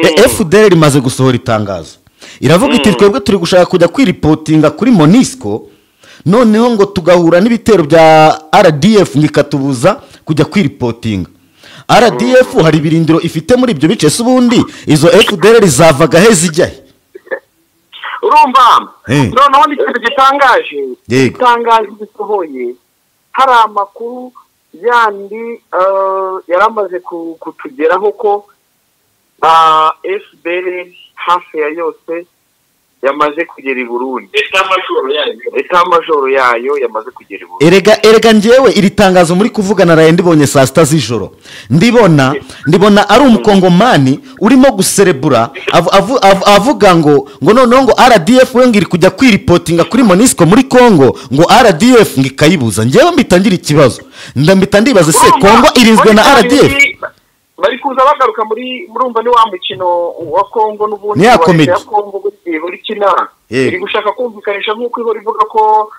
FDLR imaze gusohora itangazo, iravuga iti twebwe turi gushaka kujya kwiripotinga kuri MONUSCO, noneho ngo tugahura n'ibitero bya RDF ngo ikatubuza kujya kwiripotinga. RDF hari ibirindiro ifite muri ibyo bice, se ubundi izo FDLR zavaga he zijya he? Urumva noneho ni ikintu gitangaje, gitangaje gisohoye, hari amakuru yandi yaramaze kutugeraho ko FDLR hafi ya yose yamaze kugera i Burundi. Etat-major yayo yamaze kugera i Burundi. Erega njyewe iri tangazo muri kuvugana naraye ndibonye saa 6 z'ijoro, ndibona ari umukongomani urimo guserebura avuga ngo noneho ngo RDF we ngiri kujya kwiripotinga kuri MONUSCO muri Congo, ngo RDF ngikayibuza. Njyewe mbitangira ikibazo, ndambita ndibaza se Congo irinzwe na RDF? Bari kuza bagaruka muri murumva ni wa mukino wa Congo n'ubundi wa Congo buri kina iri gushaka kumvikanisha nk'uko ihora ivuga ko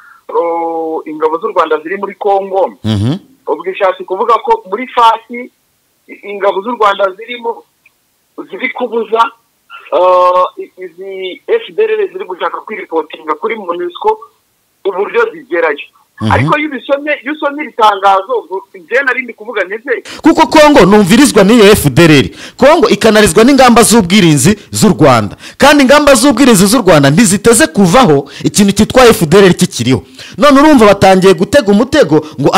ingabo z'u Rwanda ziri muri Congo. Ubwo ishatse kuvuga ko muri fasi ingabo z'u Rwanda zirimo ziri kubuza izi FDLR ziri gushaka kwiripotinga kuri MONUSCO uburyo zigerayo. Ariko iyo usomye itangazo nje nari ndi kuvuga nteze, kuko Congo numvirizwa n'iyo FDLR, Congo ikanarizwa n'ingamba z'ubwirinzi z'u Rwanda, kandi ingamba z'ubwirinzi z'u Rwanda ntiziteze kuvaho ikintu cyitwa FDLR kikiriho. None urumva batangiye gutega umutego ngo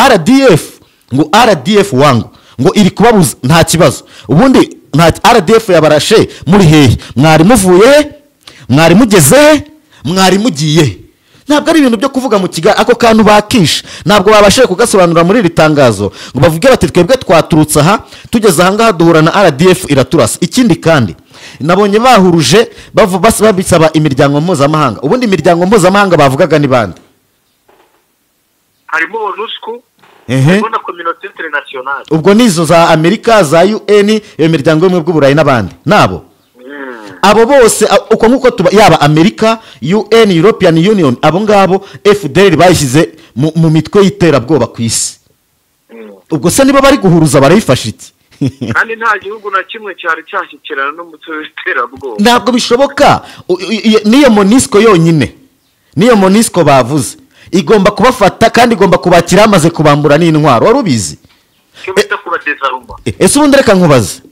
RDF wangu ngo iri kubabuza, nta kibazo. Ubundi nta RDF yabarashe muri hehe? Mwari muvuye, mwari mugeze, mwari mugiye. Ntabwo ari ibintu byo kuvuga mu Kigali, ako kantu bakisha ntabwo babashije kugasobanura muri iri tangazo ngo bavuge bati twebwe twaturutse aha tugeze aha ngaha duhura na RDF iraturasa. Ikindi kandi nabonye bahuruje babisaba imiryango mpuzamahanga. Ubundi imiryango mpuzamahanga bavugaga ni bande? Harimo MONUSCO, harimo na Communauté Internationale, ubwo nizo za Amerika, za UN, iyo miryango y'ubumwe bw'Uburayi n'abandi nabo. Abo bose uko nkuko tuba, yaba Amerika, UN, European Union, abo ngabo FDLR bayishyize mu mitwe y'iterabwoba ku isi. Ubwo se niba bari guhuruza barayifasha iki? Kandi nta gihugu na kimwe cyari cyashyikirana n'umutwe w'iterabwoba. Ntabwo bishoboka. Niyo MONUSCO yonyine, niyo MONUSCO bavuze igomba kubafata kandi igomba kubakira amaze kubambura n'intwaro. Wari ubizi? Ese ubundi reka nkubaze,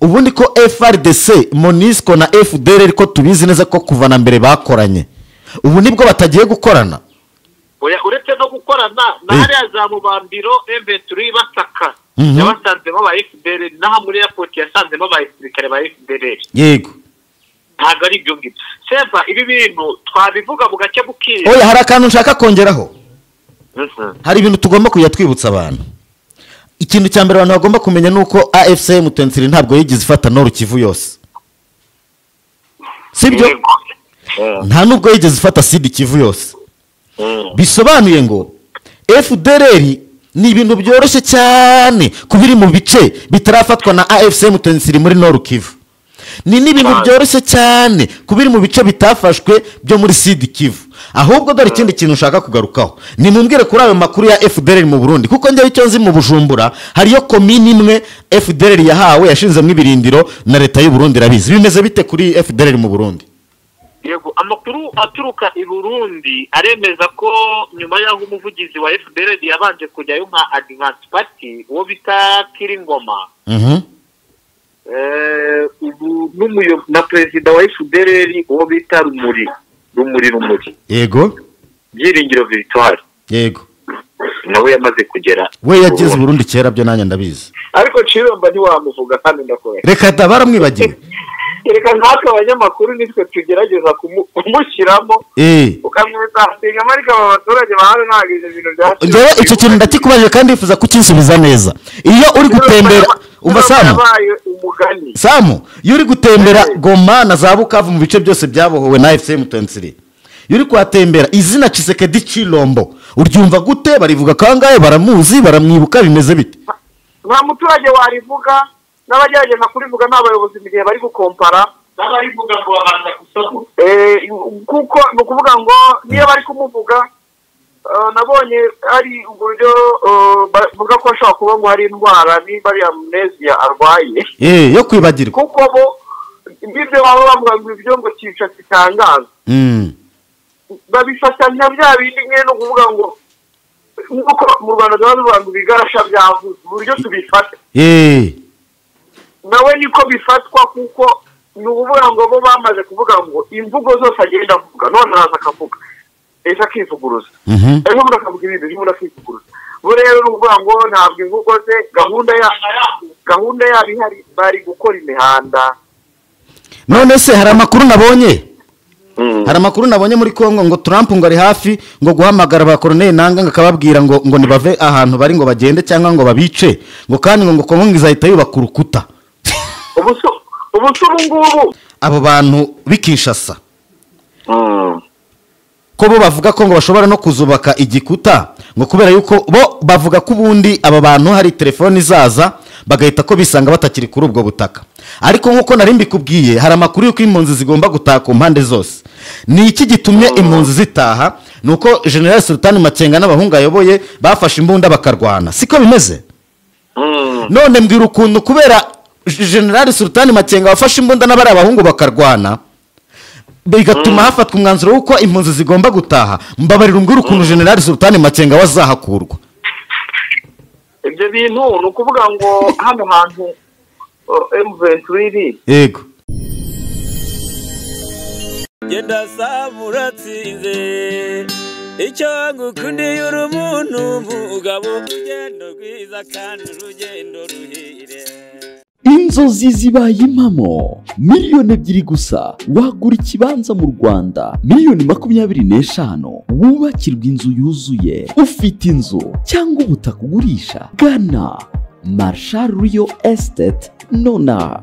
ubundi ko FRDC, MONUSCO na FDLR ko tubizi neza ko kuva na mbere bakoranye, ubu nibwo batagiye gukorana? Oya, uretse no gukorana na hariya za Mubambiro M23 basaka yabasanzemo ba FDLR, naho muri airport yasanzemo ba gisirikare ba FDLR. Yego, ntabwo ari ibyo ngibyo. Sempa ibi bintu twabivuga mu gace bukire. Oya, hari akantu nshaka kongeraho. Hari ibintu tugomba kujya twibutsa abantu. Ikintu cya mbere abantu bagomba kumenya nuko AFC M23 ntabwo yigeze ifata Nord Kivu yose, sibyo? Nta nubwo yigeze ifata Sud Kivu yose. Bisobanuye ngo FDLR ni ibintu byoroshye cyane kubiri mu bice bitarafatwa na AFC M23 muri Nord Kivu. Ni n'ibintu byoroshye cyane kubiri mu bice bitafashwe byo muri Sud Kivu. Ahubwo dore ikindi kintu ushaka kugarukaho, ni mumbwire kuri ayo makuru ya FDLR mu Burundi, kuko njye icyo nzi mu Bujumbura hariyo komini imwe FDLR yahawe yashinzemo ibirindiro na leta y'u Burundi irabizi. Bimeze bite kuri FDLR mu Burundi? Yego, amakuru aturuka i Burundi aremeza ko nyuma y'aho umuvugizi wa FDLR yabanje kujyayo nka Advance Party uwo bita Kiringoma, ubu na perezida wa FDLR uwo bita Rumuri. Yego, Byiringiro Victoire, yego, nawe yamaze kugera. We yageze Burundi kera byo nanjye ndabizi. Ariko Chiromba ntiwamuvuga kandi ndakora. Reka da baramwibagiwe. Reka natwe abanyamakuru nitwe tugerageza kumushyiramo ukamwita ariko aba baturage bahano ntabwo ibyo bintu byacu. Njyewe icyo kintu ndakikubaje kandi nifuza kukinsubiza neza. Iyo uri gutembera umva Samu, Samu, iyo uri gutembera Goma na za Bukavu mu bice byose byabohowe na AFC M23, iyo uri kuhatembera izina Tshisekedi Chilombo uryumva gute? Barivuga kangahe? Baramuzi, baramwibuka, bimeze bite? Nta muturage warivuga, n'abagerageza kurivuga n'abayobozi mu gihe bari gukompara n'abarivuga ngo babanza gusoma, kuko ni ukuvuga ngo niyo bari kumuvuga nabonye ari uburyo bavuga ko ashobora kuba ngo hari indwara niba ari amnesia arwaye yo kwibagirwa, kuko bo Ibyo baba bavuga ngo ibyo ngo cyica kitangaza babifata nka bya bindi nyine no kuvuga ngo nk'uko mu Rwanda bavuga ngo ibigarasha byavuze uburyo tubifata nawe niko bifatwa, kuko ni ukuvuga ngo bo bamaze kuvuga ngo imvugo zose agenda avuga, none araza akavuga ejo akivuguruza, ejo ubundi akavuga ibindi, ejo ubundi akivuguruza. Bo rero ni ukuvuga ngo ntabwo imvugo ze gahunda yabo ihari, bari gukora imihanda. None se hari amakuru nabonye, hari amakuru nabonye muri Kongo ngo Trump ngo ari hafi ngo guhamagara ba Colonel Nanga ngo akababwira ngo nibave ahantu bari ngo bagende cyangwa ngo babice, ngo kandi ngo Kongo izahita yubaka urukuta. Ubu ngubu abo bantu b'Kinshasa ko bo bavuga ko ngo bashobora no kuzubaka igikuta, ngo kubera yuko bo bavuga ko ubundi aba bantu hari telefoni izaza bagahita ko bisanga batakiri kuri ubwo butaka. Ariko nkuko nari mbikubwiye, hari amakuru yuko impunzi zigomba gutaha ku mpande zose. Ni iki gitumye impunzi zitaha? Nuko General Sultan Makenga n'abahungu ayoboye bafashe imbunda bakarwana, siko bimeze? None mbwira ukuntu kubera General Sultan Makenga wafashe imbunda n'abari abahungu bakarwana bigatuma hafatwa umwanzuro w'uko impunzi zigomba gutaha. Mbabarira umbwira ukuntu General Sultan Makenga wazahakurwa. Ibyo bintu ni ukuvuga ngo hano hantu M23 iri. Yego. Genda samuratsinze icyo ngukundiye uri umuntu mugabo, urugendo rwiza kandi urugendo ruhire. Inzozi zibaye impamo, 2 miliyoni gusa wagura ikibanza mu Rwanda, 25 miliyoni wubakirwa inzu yuzuye. Ufite inzu cyangwa ubutaka ugurisha, gana Marshal Real Estate nona.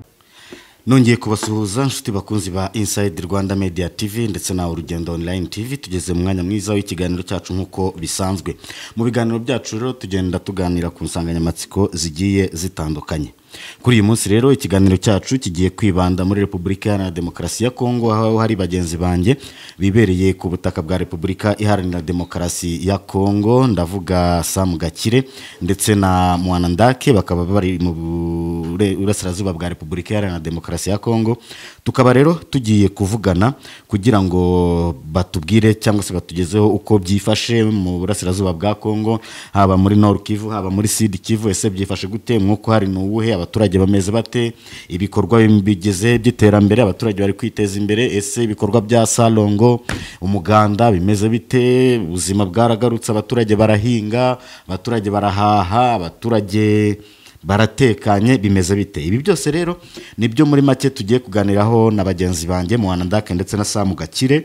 Nongeye kubasuhuza inshuti bakunzi ba Inside Rwanda Media TV ndetse na Urugendo Online TV. Tugeze mu mwanya mwiza w'ikiganiro cyacu nk'uko bisanzwe. Mu biganiro byacu rero tugenda tuganira ku nsanganyamatsiko zigiye zitandukanye. Kuri uyu munsi rero ikiganiro cyacu kigiye kwibanda muri Repubulika Iharanira Demokarasi ya Kongo, aho hari bagenzi banjye bibereye ku butaka bwa Repubulika Iharanira Demokarasi ya Kongo. Ndavuga Sam Gakire ndetse na Mwanandake, bakaba bari mu burasirazuba bwa Repubulika Iharanira Demokarasi ya Kongo. Tukaba rero tugiye kuvugana kugira ngo batubwire cyangwa se batugezeho uko byifashe mu burasirazuba bwa Kongo, haba muri Nord Kivu, haba muri Sud Kivu. Ese byifashe gute? Mwuko hari nuwuhe? Abaturage bameze bate? Ibikorwa bigeze by'iterambere, abaturage bari kwiteza imbere? Ese ibikorwa bya Salongo, umuganda bimeze bite? Ubuzima bwaragarutse, abaturage barahinga, abaturage barahaha, abaturage baratekanye, bimeze bite? Ibi byose rero nibyo muri make tugiye kuganiraho na bagenzi banjye Mwanandake ndetse na Sam Gakire.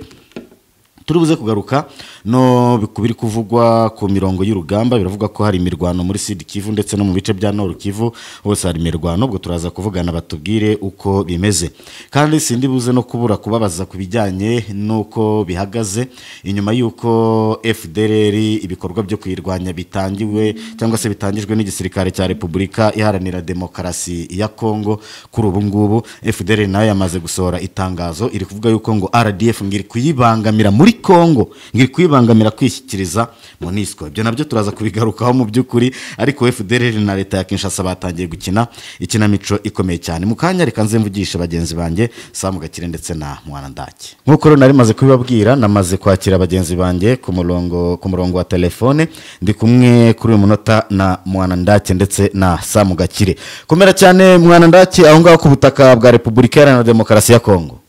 Turi buze kugaruka no biri kuvugwa ku mirongo y'urugamba. Biravuga ko hari imirwano muri Sud Kivu ndetse no mu bice bya Nord Kivu hose hari imirwano. Ubwo turaza kuvugana batubwire uko bimeze, kandi sindi buze no kubura kubabaza ku bijyanye n'uko bihagaze inyuma y'uko FDLR ibikorwa byo kuyirwanya bitangiwe cyangwa se bitangijwe n'igisirikare cya Repubulika Iharanira Demokarasi ya Kongo. Kuri ubu ngubu FDLR nayo yamaze gusohora itangazo iri kuvuga yuko ngo RDF ngiri kuyibangamira muri Kongo, ngiri kuyibangamira kwishyikiriza MONUSCO. Ibyo nabyo turaza kubigarukaho mu by'ukuri, ariko FDLR na leta ya Kinshasa batangiye gukina ikinamico ikomeye cyane. Mu kanya reka nze mvugishe bagenzi banjye Sam Gakire ndetse na Mwanandake. Nk'uko rero nari maze kubibabwira, namaze kwakira bagenzi banjye ku murongo wa telefone. Ndi kumwe kuri uyu munota na Mwanandake ndetse na Sam Gakire. Komera cyane Mwanandake, aho ngaho ku butaka bwa Repubulika Iharanira Demokarasi ya Kongo.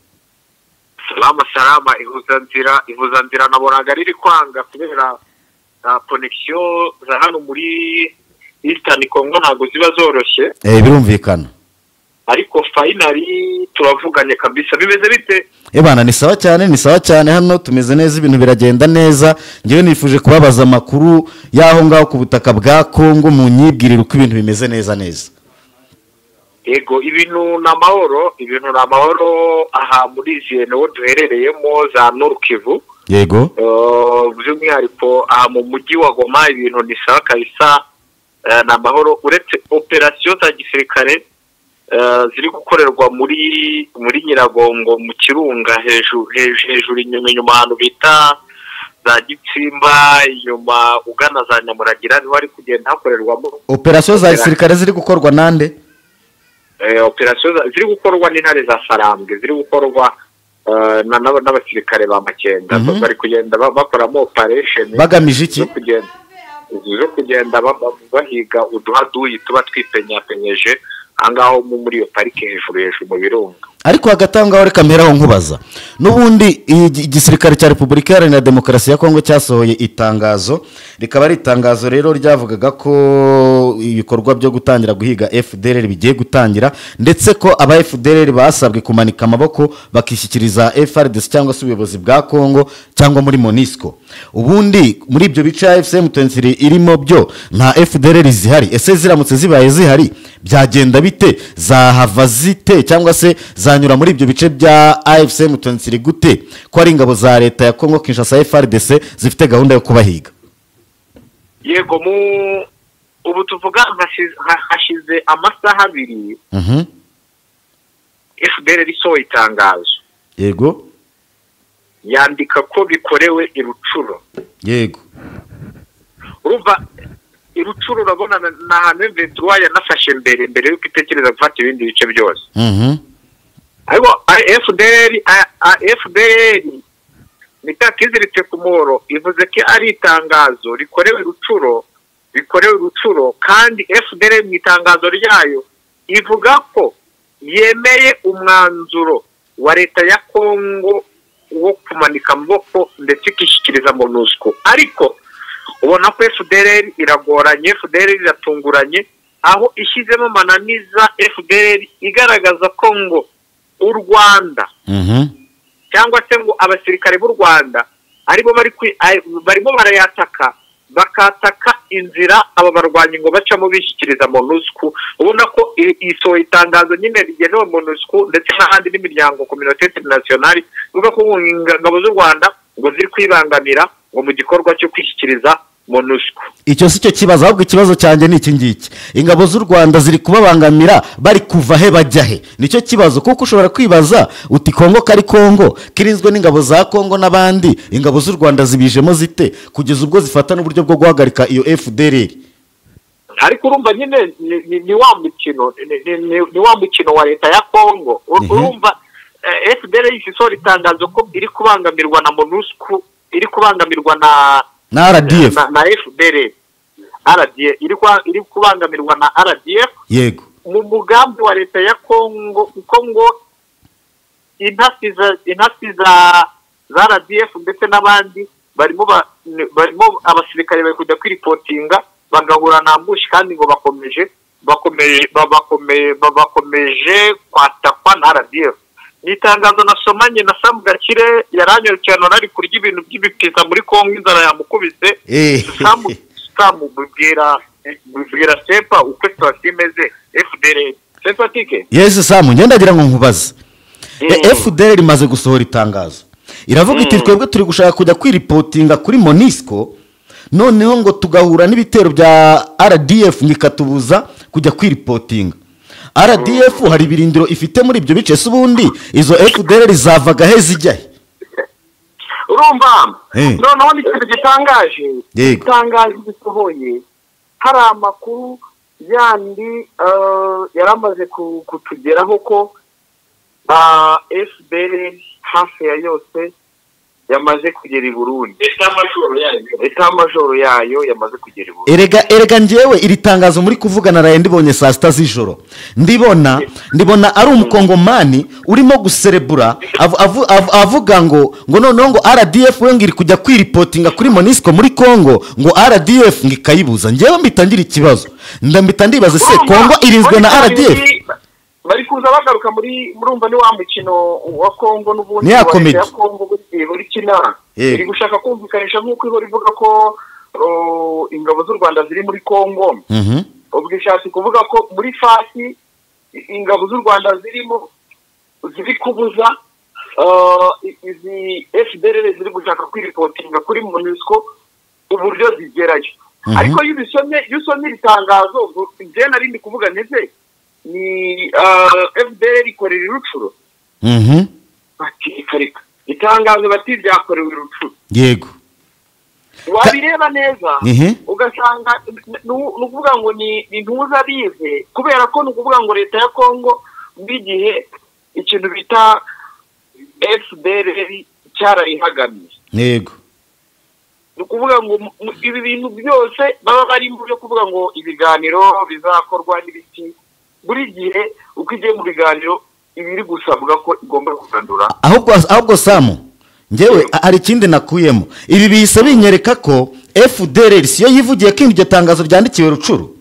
Salama salama. Ihuzanzira nabonaga riri kwanga kubera connexion za hano muri Eastern Congo ntabwo ziba zoroshye. Birumvikana. Ariko finally turavuganye kabisa. Bimeze bite? Ebana, ni sawa cyane, ni sawa cyane, hano tumeze neza, ibintu biragenda neza. Ngewe nifuje kubabaza amakuru y'aho ngaho ku butaka bwa Kongo, mu nyibwirire uko ibintu bimeze neza neza. Yego, ibintu ni amahoro, ibintu ni amahoro aha muri zone wo duherereyemo za Nord Kivu. By'umwihariko aha mu mujyi wa Goma ibintu ni sawa kabisa, ni amahoro uretse operasiyo za gisirikare ziri gukorerwa muri Nyiragongo, mu Kirunga hejuru hejuru, inyuma ahantu bita za Gitsimba, inyuma ugana za Nyamuragira, niho hari kugenda hakorerwamo. Operasiyo za gisirikare ziri gukorwa nande? Operasiyo ziri gukorwa n'intare za Sarambwe, ziri gukorwa n'abasirikare ba Makenga, bari kugenda bakoramo operation bagamije iki? Zo kugenda bahiga uduhaduyi tuba twipenyapenyeje ahangaho muri iyo parike hejuru mu birunga. Ariko hagati aho ngaho reka mperaho nkubaza, n'ubundi igisirikare cya Repubulika Iharanira Demokarasi ya Kongo cyasohoye itangazo, rikaba ari itangazo rero ryavugaga ko ibikorwa byo gutangira guhiga FDLR bigiye gutangira, ndetse ko aba FDLR basabwe kumanika amaboko bakishyikiriza FARDC cyangwa se ubuyobozi bwa Kongo cyangwa muri MONUSCO. Ubundi muri ibyo bice AFC M23 irimo byo nta FDLR zihari. Ese ziramutse zibaye zihari byagenda bite? Zahava zite cyangwa se zanyura muri ibyo bice bya AFC M23 gute, ko ari ingabo za leta ya Kongo Kinshasa FARDC zifite gahunda yo kubahiga? Yego, mu ubu tuvuga hashize amasaha 2 FDLR isohoye itangazo. Yego, yandika ko bikorewe i Rucuro. Yego, urumva i Rucuro urabona na ahantu M23 yanafashe mbere yuko itekereza gufata ibindi bice byose. Ariko FDLR nitakiziritse ku muhoro, ivuze ko ari itangazo rikorewe Rucuro, bikorewe Rucuro, kandi FDLR mu itangazo ryayo ivuga ko yemeye umwanzuro wa leta ya Kongo wo kumanika amaboko ndetse ikishyikiriza MONUSCO. Ariko ubona ko FDLR iragoranye, FDLR iratunguranye, aho ishyizemo mananiza FDLR igaragaza ko ngo u Rwanda cyangwa se ngo abasirikare b'u Rwanda aribo barimo barayataka, bakataka inzira aba barwanyi ngo bacamo bishyikiriza MONUSCO. Ubona ko isohoye itangazo nyine rigenewe MONUSCO ndetse n'ahandi n'imiryango communauté internationale, ivuga ko ingabo z'u Rwanda ngo ziri kwibangamira ngo mu gikorwa cyo kwishyikiriza MONUSCO. Icyo si cyo kibazo, ahubwo ikibazo cyanjye ni iki ngiki: ingabo z'u Rwanda ziri kubabangamira bari kuva he bajya he? Nicyo kibazo, kuko ushobora kwibaza uti Kongo kari Kongo kirinzwe n'ingabo za Kongo n'abandi, ingabo z'u Rwanda zibijemo zite kugeza ubwo zifata n'uburyo bwo guhagarika iyo FDLR? Ariko urumva nyine ni wa mukino, ni wa mukino wa leta ya Kongo. Urumva FDLR isohora itangazo ko iri kubangamirwa na MONUSCO, iri kubangamirwa na RDF, na FDLR, RDF iri kubangamirwa na RDF. Yego, mu mugambi wa leta ya Kongo, uko ngo intasi za RDF ndetse n'abandi barimo abasirikare bari kujya kwiripotinga bagahura na ambush, kandi ngo bakomeje kwatakwa na RDF. Ni itangazo nasomanye na Sam Gakire, yaranyoye cyane, ari kurya ibintu by'ibipiza muri Kongo, inzara yamukubise. Sam bwira Sepa uko situation imeze FDLR. Sepa tike. Yes Sam, ngendagira ngo nkubaze. FDLR imaze gusohora itangazo, iravuga iti twebwe turi gushaka kujya kwiripotinga kuri MONUSCO, noneho ngo tugahura n'ibitero bya RDF ngikatubuza kujya kwiripotinga. RDF hari ibirindiro ifite muri ibyo bice, se ubundi izo FDLR zavaga he zijya he? Urumva noneho ni ikintu gitangaje, itangazo gisohoye hari amakuru yandi yaramaze kutugeraho ko FDLR hafi ya yose yamaze kugera i Burundi, etat-major yayo yamaze kugera i Burundi. Erega njyewe iri tangazo muri kuvugana naraye ndibonye saa 6 z'ijoro, ndibona ari umukongomani urimo guserebura avuga ngo noneho ngo RDF we ngiri kujya kwiripotinga kuri MONUSCO muri Kongo, ngo RDF ngikayibuza. Njyewe mbitangira ikibazo, ndambita ndibaza se Kongo irinzwe na RDF? Bari kuza bagaruka muri murumva ni wa mukino wa Kongo n'ubundi wa Kongo buri kina iri gushaka kumvikanisha nk'uko ihora ivuga ko ingabo z'u Rwanda ziri muri Kongo. Ubwo ishatse kuvuga ko muri fasi ingabo z'u Rwanda zirimo ziri kubuza izi FDLR ziri gushaka kwiripotinga kuri MONUSCO uburyo zigerayo. Ariko iyo usomye itangazo, nje nari ndi kuvuga neze ni FDLR ikorera Rucuro. Bati ikareka itangazo bati byakorewe Rucuro. Yego. Wabireba neza ugasanga ni ukuvuga ngo ni intuza bize, kubera ko ni ukuvuga ngo leta ya Kongo bw'igihe ikintu bita FDLR cyarayihagamye. Yego. Ni ukuvuga ngo ibi bintu byose baba bari mu byo kuvuga ngo ibiganiro bizakorwa n'ibiki, buri gihe uko igiye mu biganiro ibiri gusabwa ko igomba kurandura. Ahubwo Samu, ngewe hari ikindi nakuyemo. Ibi bihise binyereka ko FDLR siyo yivugiye ko iryo tangazo ryandikiwe Rucuru.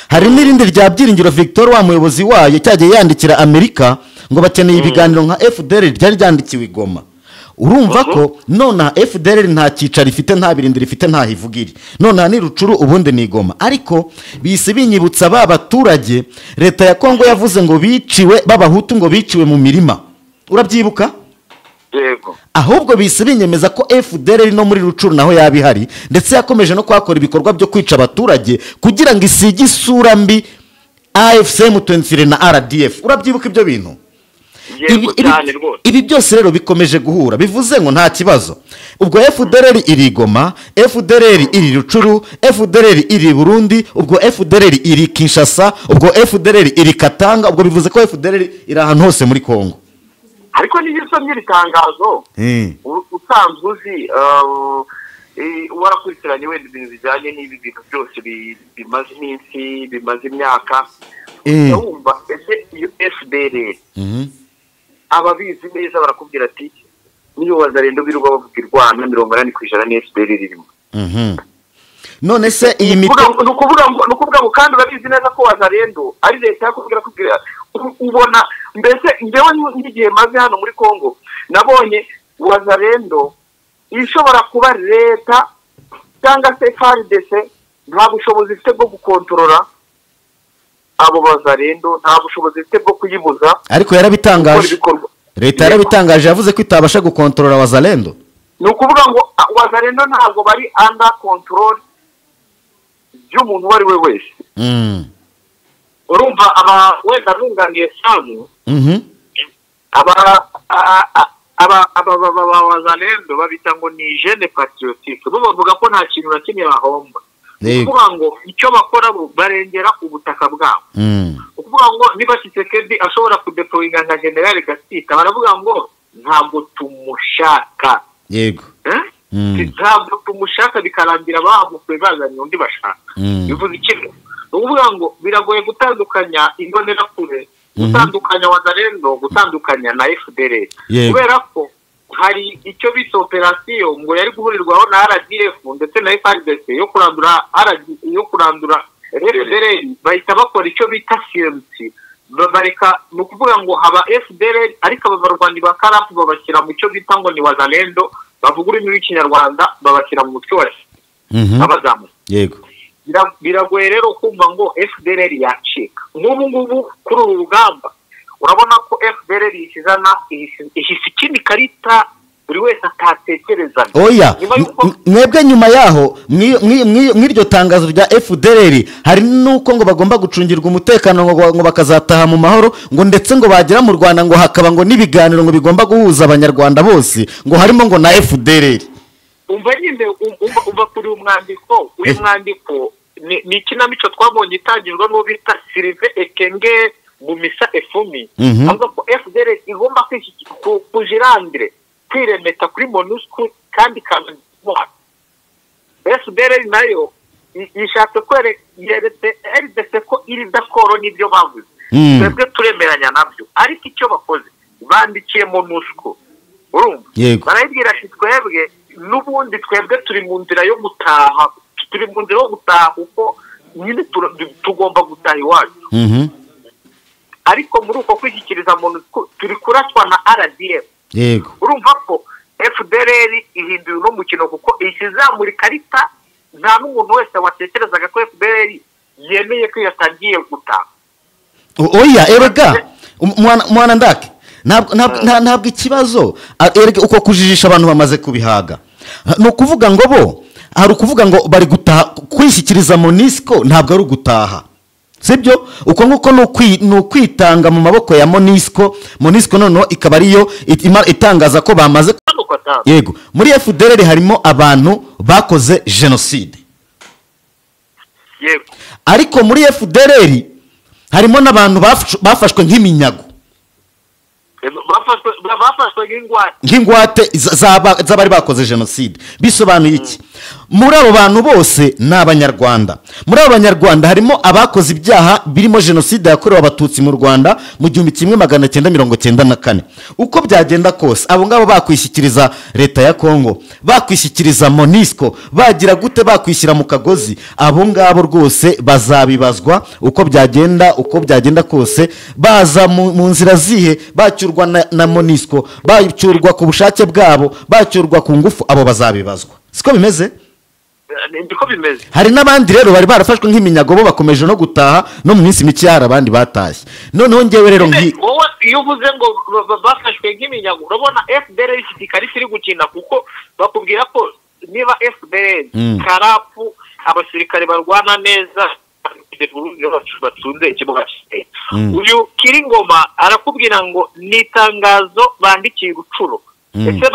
Hari n'irindi rya Byiringiro Victor wa muyobozi wayo cyagiye yandikira Amerika ngo bakeneye ibiganiro nka FDLR ryari ryandikiwe Goma. Urumva ko nona FDLR nta cyicaro ifite, nta birindiro ifite, nta hivugiri. Nona ni Rucuru ubundi ni Goma. Ariko bihise binyibutsa ba baturage leta ya Kongo yavuze ngo biciwe b'abahutu ngo biciwe mu mirima. Urabyibuka? Yego. Ahubwo bihise binyemeza ko FDLR no muri Rucuru naho yabihari, ndetse yakomeje no kwakora ibikorwa byo kwica abaturage kugira ngo isige isura mbi AFC M23 na RDF. Urabyibuka ibyo bintu? Ibi byose rero bikomeje guhura, bivuze ngo nta kibazo. Ubwo FDLR iri Goma, FDLR iri Rucuru, FDLR iri Burundi, ubwo FDLR iri Kinshasa, ubwo FDLR iri Katanga, ubwo bivuze ko FDLR iri ahantu hose muri Kongo. Ariko niyo usomye iri tangazo usanzwe uzi warakurikiranye wenda ibintu bijyanye n'ibi bintu byose bimaze iminsi, bimaze imyaka, wumva ese iyo FDLR ababizi neza barakubwira ati niyo wazarendo birirwa bavuga irwana 80% ni FDLR irimo. None se iyi mito ni ukuvuga ngo kandi urabizi neza ko wazarendo ari leta yakubwira kubwira ubona mbese ngewe n'igihe maze hano muri Kongo nabonye wazarendo ishobora kuba leta cyangwa se FARDC nta bushobozi ifite bwo gukontorora abo bazarendo, nta bushobozi ifite bwo kuyibuza. Ariko yarabitangaje, leta yarabitangaje, yavuze ko itabasha gukontorora wazarendo. Ni ukuvuga ngo wazarendo ntabwo bari under control y'umuntu uwo ari we wese. Urumva aba wenda runganiye Samu, aba wazarendo babita ngo ni jeune patriotique, bo bavuga ko nta kintu na kimwe bahomba. Ukuvuga ngo icyo bakora barengera ubutaka bwabo. Ukuvuga ngo niba Tshisekedi ashobora kudeployinga nka General Gasita, baravuga ngo ntabwo tumushaka. Yego. Ntabwo tumushaka, bikarangira bahamukwe bazanye undi bashaka. Bivuze iki? Ukuvuga ngo biragoye gutandukanya imbonerakure, gutandukanya wazarendo, gutandukanya na FDLR. Kubera ko hari icyo bita operasiyo ngo yari guhurirwaho na RDF ndetse na FARDC yo kurandura yo kurandura FDLR, bahita bakora icyo bita CMC. Bareka ni ukuvuga ngo haba FDLR ariko abarwanyi ba Karapu babashyira mu cyo bita ngo ni wazalendo, bavuga ururimi rw'ikinyarwanda babashyira mu mutwe wa abazamu. Yego. Biragoye rero kumva ngo FDLR yacika. Nk'ubu ngubu kuri uru rugamba urabona ko FDLR isizana ihise ikindi karita buri wese atatekereza. Oya, mwebwe nyuma yaho mw'iryo tangazo rya FDLR hari nuko ngo bagomba gucungirwa umutekano ngo bakazataha mu mahoro, ngo ndetse ngo bagera mu Rwanda ngo hakaba ngo n'ibiganiro ngo bigomba guhuza abanyarwanda bose, ngo harimo ngo na FDLR. Umva nyine umva kuri umwandiko, uyu mwandiko ni ikinamico twabonye itangirwa n'uwo bita Sylvain Ekenge mu misa efumi, avuga ko FDLR igomba kujirandire kwiremeta kuri MONUSCO kandi kanwa. FDLR nayo ishatse yeretse RDC ko iri dakoro n'ibyo bavuze. Twebwe turemeranya nabyo, ariko icyo bakoze bandikiye MONUSCO. Urumva? Barayibwira ati twebwe n'ubundi twebwe turi mu nzira yo gutaha, turi mu nzira yo gutaha kuko nyine tugomba gutaha iwacu. Ariko muri uko kwishyikiriza MONUSCO turi kuratwa na RDF. Yego. Urumva ko FDLR ihinduye uno mukino kuko isizamura ikarita, nta n'umuntu wese watekerezaga ko FDLR yemeye ko yatangiye gutaha. Oya, erega mwana ndake ntabwo ikibazo erega uko kujijisha abantu bamaze kubihaga. Ni ukuvuga ngo bo hari ukuvuga ngo bari gutaha, kwishyikiriza MONUSCO ntabwo ari ugutaha. Sibyo? Uko nguko ni ukwitanga mu maboko ya MONUSCO. MONUSCO noneho ikaba ariyo itangaza ko bamaze. Yego, muri FDLR harimo abantu bakoze jenoside. Yego. Ariko muri FDLR harimo n'abantu bafashwe nk'iminyago, bafashwe nk'ingwate z'abari bakoze jenoside. Bisobanuye iki? Muri abo bantu bose ni Abanyarwanda. Muri abo Banyarwanda harimo abakoze ibyaha birimo jenoside yakorewe Abatutsi mu Rwanda mu 1994. Uko byagenda kose, abo ngabo bakwishyikiriza leta ya Kongo, bakwishyikiriza MONUSCO, bagira gute, bakwishyira mu kagozi, abo ngabo rwose bazabibazwa uko byagenda kose. Baza mu nzira zihe, bacyurwa na MONUSCO, bacyurwa ku bushake bwabo, bacyurwa ku ngufu, abo bazabibazwa. Siko bimeze? Niko bimeze. Hari n'abandi rero bari barafashwe nk'iminyago, bo bakomeje no gutaha, no mu minsi mike hari abandi batashye. Noneho ngewe rero wowe iyo uvuze ngo bafashwe nk'iminyago, urabona FDLR ifite ikarita iri gukina, kuko bakubwira ko niba FDLR karapu abasirikare barwana neza batunze ikibuga. Uyu Kiringoma arakubwira ngo ni itangazo bandikiye Rucuro. Ese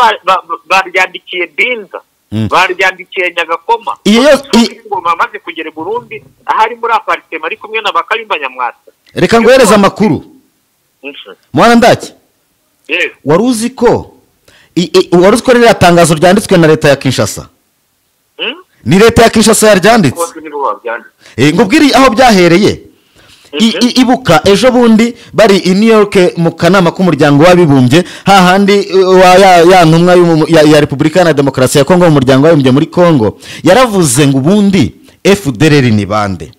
baryandikiye Binza, baryandikiye Nyagakoma. Kiringoma amaze kugera Burundi, ahari muri apartment ari kumwe na Bakayumba Nyamwasa. Reka nguhereze amakuru. Mwana ndaki? Wari uzi ko ririya tangazo ryanditswe na leta ya Kinshasa? Ni leta ya Kinshasa yaryanditse. Ngubwire aho byahereye. Ibuka ejo bundi bari i New York mu kanama k'umuryango w'abibumbye, hahandi ya ntumwa ya Repubulika na Demokarasi ya Kongo mu muryango w'abibumbye muri Kongo, yaravuze ngo ubundi FDLR ni bande?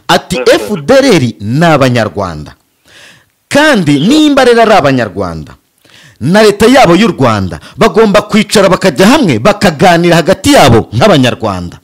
Ati FDLR ni Abanyarwanda, kandi nimba rero ari Abanyarwanda na leta yabo y'u Rwanda bagomba kwicara bakajya hamwe bakaganira hagati yabo nk'Abanyarwanda.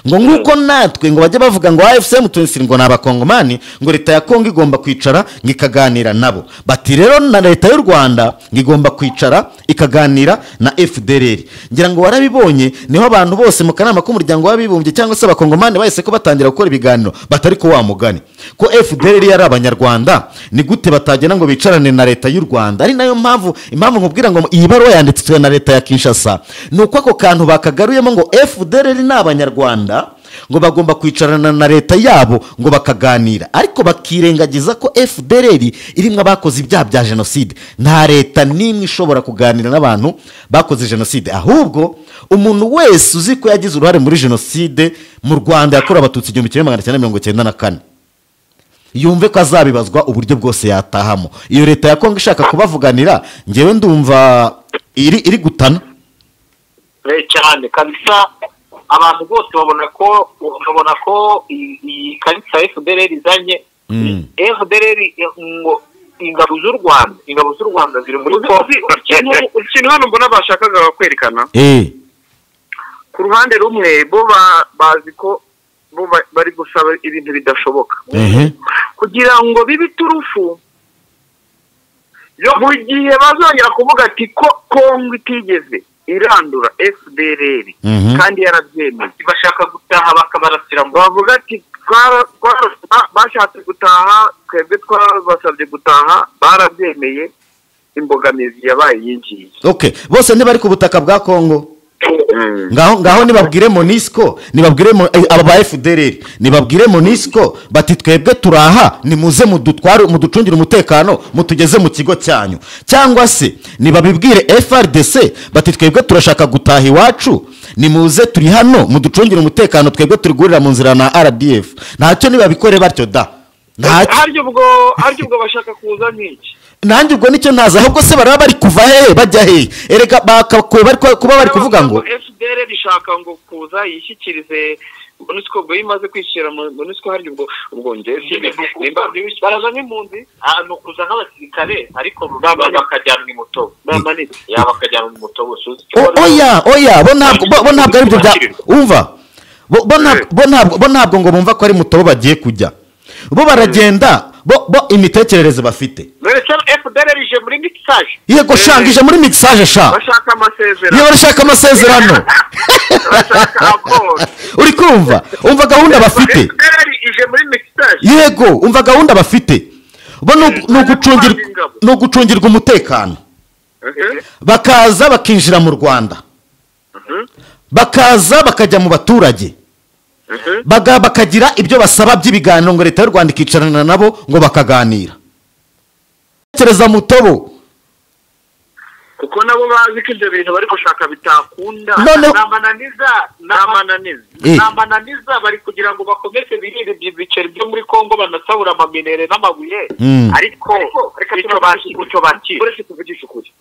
Ngo nkuko natwe ngo bajye bavuga ngo AFC M23 ngo nabakongomani, ngo leta ya Kongo igomba kwicara ngikaganira nabo. Bati rero na leta y'u Rwanda ngigomba kwicara ikaganira na FDLR. Ngira ngo warabibonye, niho abantu bose mu kanama k'umuryango w'abibumbye cyangwa se abakongomani bahise ko batangira gukora ibiganiro batari ko wa mugani ko FDLR yari Abanyarwanda, ni gute batagenda ngo bicarane na leta y'u Rwanda? Ari nayo mpamvu nkubwira ngo iyi baruwa yanditswe na leta ya Kinshasa, nuko ako kantu bakagaruyemo ngo FDLR ni Abanyarwanda, ngo bagomba kwicarana na leta yabo ngo bakaganira, ariko bakirengagiza ko FDLR irimwe abakoze ibyaha bya jenoside. Nta leta n'imwe ishobora kuganira n'abantu bakoze jenoside, ahubwo umuntu wese uzi ko yagize uruhare muri jenoside mu Rwanda yakorewe Abatutsi 1994 yumve ko azabibazwa uburyo bwose yatahamo. Iyo leta ya Kongo ishaka kubavuganira, ngewe ndumva iri gutana cyane kabisa. Abantu bose babona ko iyi karita FDLR izanye. FDLR ngo ingabo z'u Rwanda ziri muri Kongo. Ikintu hano mbona bashakaga kwerekana, ku ruhande rumwe bo bazi ko bo bari gusaba ibintu bidashoboka kugira ngo bibe iturufu mu gihe bazongera kuvuga ati ko Kongo itigeze irandura FDLR kandi yarabyemeye, bashaka gutaha bakabarasira, bavuga ati bashatse gutaha, twebwe twabasabye gutaha barabyemeye, imbogamizi yabaye yinjiye. Okay, bose ntibari ku butaka bwa Kongo. Ngaho nibabwire MONUSCO, nibabwire aba ba FDLR, nibabwire MONUSCO bati twebwe turaha, nimuze mudutware muducungire umutekano mutugeze mu kigo cyanyu, cyangwa se nibabibwire FRDC bati twebwe turashaka gutaha iwacu, nimuze turi hano muducungire umutekano, twebwe turi guhurira mu nzira na RDF. Ntacyo nibabikore batyo da. Haryo ubwo bashaka kuza nk'iki? Nanjye ubwo nicyo ntazi, ahubwo se baraba bari kuva hehe bajya hehe? Erega bakakuba bari kuvuga ngo FDLR ishaka ngo kuza yishyikirize MONUSCO, ubwo imaze kwishyira MONUSCO hari ubwo nge baraza nk'impunzi, no kuza nk'abasirikare, ariko bakajyanwa imutobo, bamanitse ya bakajyanwa imutobo. Oya bo ntabwo ari byo bya umva, bo ntabwo ngo bumva ko ari mutobo bagiye kujya, bo baragenda Bo imitekerereze bafite. FDLR ije muri mixage. Yego shangije muri mixage sha. Bashaka amasezerano. Yego bashaka amasezerano. Bashaka accord. Uri kumva? Umva gahunda bafite. FDLR ije muri mixage. Yego, umva gahunda bafite. Bo no gucungirwa umutekano. Bakaza bakinjira mu Rwanda. Bakaza bakajya mu baturage. Bakagira ibyo basaba by'ibiganiro ngo leta y'u Rwanda ikicarana nabo ngo bakaganira. Tereza mutobo kuko nabo bazi ko ibyo bintu bari gushaka bitakunda. Namananiza bari kugira ngo bakomeze birire ibiceri byo muri Kongo banasabura amaminere n'amabuye, ariko icyo bakira uretse kuvugisha ukuri.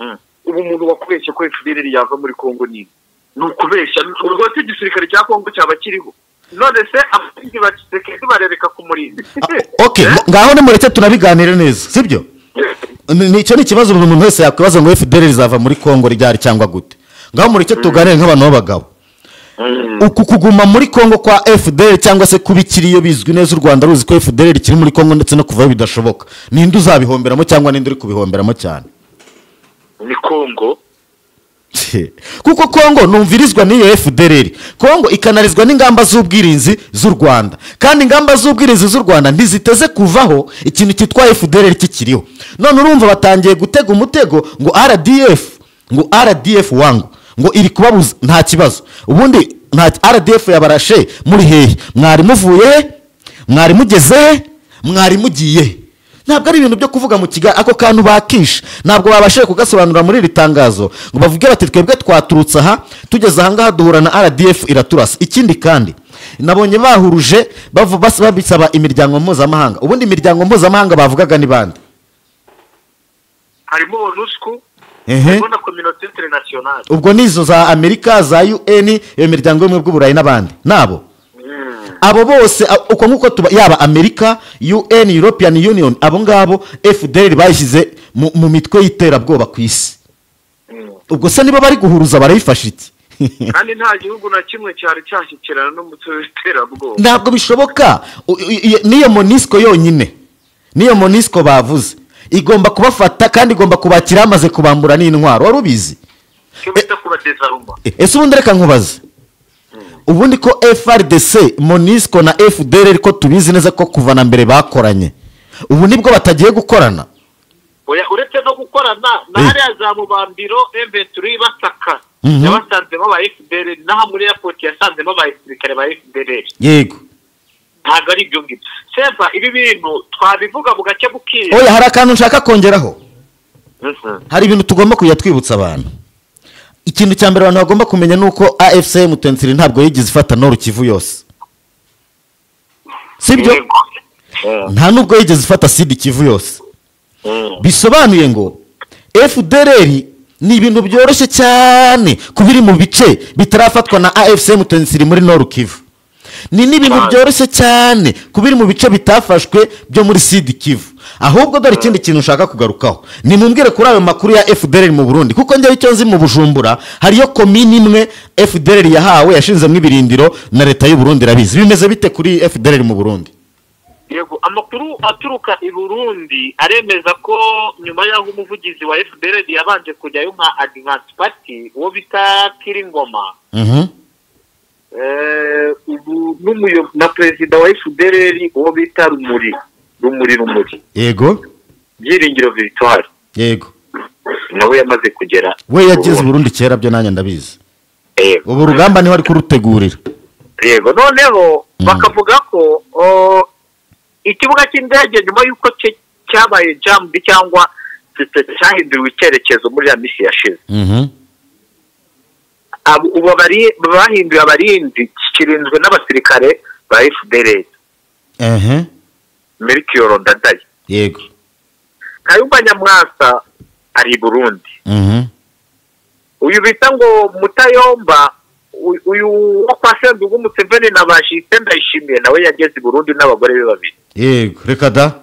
Ubu umuntu wakubeshye ko FDLR yava muri Kongo ni ukubeshya. Urwo igisirikare cya Kongo cyaba kiriho none se abarinzi ba Tshisekedi barereka ku murinzi. Okay, ngaho nimureke tunabiganire neza, sibyo? Nicyo ni ikibazo buri muntu wese yakwibaza ngo FDLR izava muri Kongo ryari cyangwa gute. Ngaho mureke tuganire nk'abantu b'abagabo. Uku kuguma muri Kongo kwa FDLR cyangwa se kubikiriyo bizwi neza u Rwanda ruzi ko FDLR kiri muri Kongo ndetse no kuvayo bidashoboka. Ninde uzabihomberamo cyangwa ninde uri kubihomberamo cyane? Ni Kongo. Kuko Kongo numvirizwa n'iyo FDLR. Kongo ikanarizwa n'ingamba z'ubwirinzi z'u Rwanda. Kandi ingamba z'ubwirinzi z'u Rwanda ntiziteze kuvaho ikintu cyitwa FDLR kikiriho. None urumva batangiye gutega umutego ngo RDF wangu ngo iri kubabuza nta kibazo. Ubundi nta RDF yabarashe muri hehe? Mwari muvuye? Mwari mugeze? Mwari mugiye? Ntabwo ari ibintu byo kuvuga mu Kigali ako kantu bakisha. Ntabwo babashije kugasobanura muri iri tangazo ngo bavuge bati twebwe twaturutse aha tugeze aha ngaha duhura na RDF iraturasa. Ikindi kandi nabonye bahuruje babisaba imiryango mpuzamahanga. Ubundi imiryango mpuzamahanga bavugaga ni bande? Harimo ONUSCO, harimo na Communauté Internationale. Ubwo nizo za Amerika, za UN, iyo miryango y'ubumwe bw'Uburayi n'abandi nabo. Abo bose uko nkuko tuba yaba Amerika, UN, European Union, abo ngabo FDLR bayishyize mu mitwe y'iterabwoba ku isi. Ubwo se niba bari guhuruza barayifasha iki? Kandi nta gihugu na kimwe cyari cyashyikirana n'umutwe w'iterabwoba. Ntabwo bishoboka. Niyo MONUSCO yonyine, niyo MONUSCO bavuze igomba kubafata kandi igomba kubakira amaze kubambura n'intwaro. Wari ubizi? Ese ubundi reka nkubaze, ubundi ko FRDC, MONUSCO na FDLR ko tubizi neza ko kuva na mbere bakoranye, ubu nibwo batagiye gukorana? Oya, uretse no gukorana na hariya za Mubambiro M23 basaka yabasanzemo ba FDLR, naho muri airport yasanzemo ba gisirikare ba FDLR. Yego, ntabwo ari ibyo ngibyo. Sempa ibi bintu twabivuga mu gace bukira. Oya, hari akantu nshaka kongeraho. Hari ibintu tugomba kujya twibutsa abantu. Ikintu cya mbere abantu bagomba kumenya nuko AFC M23 ntabwo yigeze ifata Nord Kivu yose. Sibyo? Nta nubwo yigeze ifata Sud Kivu yose. Bisobanuye ngo FDLR ni ibintu byoroshye cyane kubiri mu bice bitarafatwa na AFC M23 muri Nord Kivu. Ni n'ibintu byoroshye cyane kubiri mu bice bitafashwe byo muri Sud Kivu. Ahubwo dore ikindi kintu ushaka kugarukaho, ni mumbwire kuri ayo makuru ya FDLR mu Burundi, kuko njye icyo nzi mu Bujumbura hariyo komini imwe FDLR yahawe yashinzemo ibirindiro na leta y'u Burundi irabizi. Bimeze bite kuri FDLR mu Burundi? Yego, amakuru aturuka i Burundi aremeza ko nyuma y'aho umuvugizi wa FDLR yabanje kujyayo nka Advance Party uwo bita Kiringoma, ubu na perezida wa FDLR uwo bita Rumuri. Yego, Byiringiro Victoire. Yego, nawe yamaze kugera. We yageze Burundi kera byo nanjye ndabizi. Yego, ubu rugamba niho ari kurutegurira. Yego, noneho bakavuga ko ikibuga cy'indege nyuma y'uko cyabaye jambi cyangwa cyahinduriwe icyerekezo muri ya misi yashize, ubu bahinduye abarinzi, kirinzwe n'abasirikare ba FDLR. Melchior Ndadaye. Yego, Kayumba Nyamwasa ari i Burundi. Uyu bita ngo Mutayomba, uyu wo kwa Sendugu Museveni na Bashite Ndayishimiye nawe yageze i Burundi n'abagore be babiri. Yego, reka da.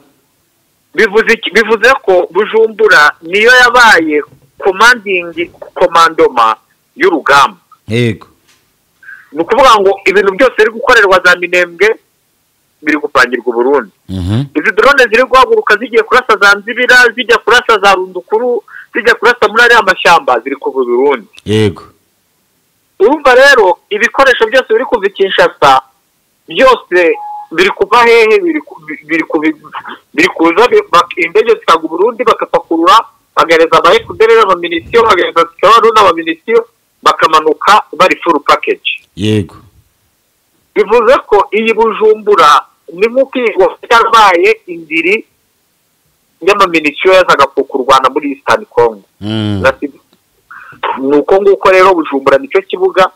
Bivuze ko Bujumbura niyo yabaye commanding commandoma y'urugamba. Yego, ni ukuvuga ngo ibintu byose biri gukorerwa za Minembwe, biri gupangirwa Burundi. Izi drone ziri guhaguruka zigiye kurasa za Nzibira, zijya kurasa za Rundukuru, zijya kurasa muri ariya mashyamba, ziri kuva Burundi. Yego. Urumva rero ibikoresho byose biri kuva Kinshasa byose biri kuva hehe, biri kuza indege zikagwa Burundi bakapakurura, bagereza aba FDLR amaminisiyo, bagereza Kabaruna amaminisiyo, bakamanuka bari full package. Yego. Bivuze ko iyi Bujumbura ni nk'uko yabaye indiri y'amaminisiyo yazaga kurwana muri Eastern Congo. Nuko nguko rero Bujumbura nicyo kibuga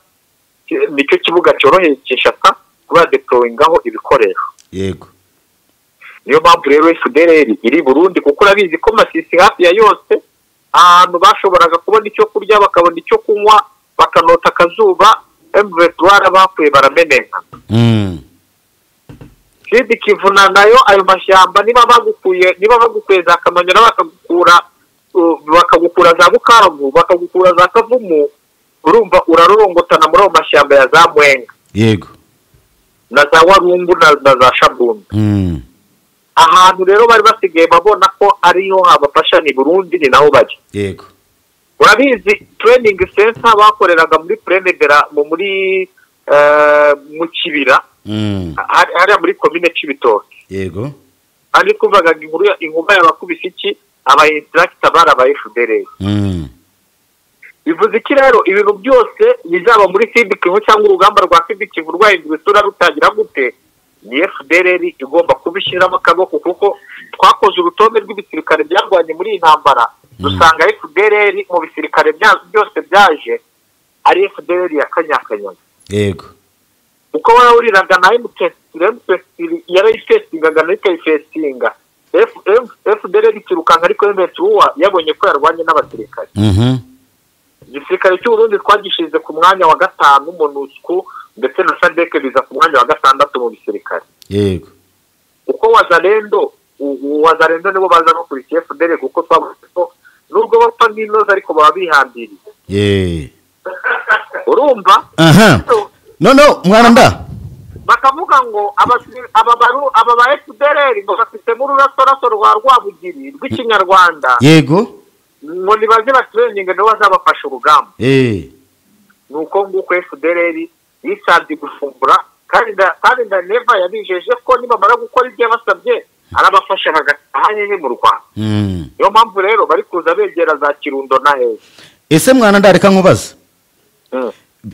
cyoroheye Kinshasa kuba deployingaho ibikoresho. Yego. Niyo mpamvu rero FDLR iri Burundi, kuko urabizi ko Masisi hafi ya yose ahantu bashoboraga kubona icyo kurya, bakabona icyo kunywa, bakanota akazuba, M23 bapfuye barameneka. Sidi Kivuna nayo ayo mashyamba niba bagukuye za Kamanyora, bakagukura za Bukavu, bakagukura za Kavumu, urumva urarorongotana muri ayo mashyamba ya za Mwenga. Yego. Na za Warungu na za Shabunda. Ahantu rero bari basigaye babona ko ariyo habafasha ni Burundi, ni naho bajya. Yego. Urabizi training center bakoreraga muri Prenedera muri mu Kibira, hariya muri commune Cibitoke. Yego. Kandi twumvaga inkuba y'abakubise iki, aba instructor bari aba FDLR. Bivuze iki rero, ibintu byose bizaba muri Sud Kivu cyangwa urugamba rwa Sud Kivu rwahindura isura rutangira gute, ni FDLR igomba kubishyiramo akaboko, kuko twakoze urutonde rw'ibisirikare byarwanye muri iyi ntambara, dusanga FDLR mu bisirikare byose byaje ari FDLR ya Kanyakanyana. Yego. Uko warahuriraga na M23 yarayifestingaga na ikayifestinga, FDLR ikirukanka, ariko M23 yabonye ko yarwanye n'abasirikare. Igisirikare cy'u Burundi twagishize ku mwanya wa 5 MONUSCO ndetse na SADC biza ku mwanya wa 6 mu bisirikare. Yego. Uko Wazalendo nibo baza no kuri FDLR, kuko twavuze ko nubwo bapfa n'inoza ariko baba bihambiriye. Urumva? Aha. No mwana nda. Bakavuga ngo aba ba FDLR ngo bafite muri urasaraso rwa Rwabugiri rw'ikinyarwanda. Yego. Ngo nibaze batraining nibo bazabafasha urugamba. Nuko nguko FDLR yisabye gufumbura, kandi nda Neva yabijeje ko nibamara gukora ibyo basabye arabafasha bagataha hehe mu Rwanda. Niyo mpamvu rero bari kuza begera za Kirundo na hehe. Ese mwana ndareka nkubaza,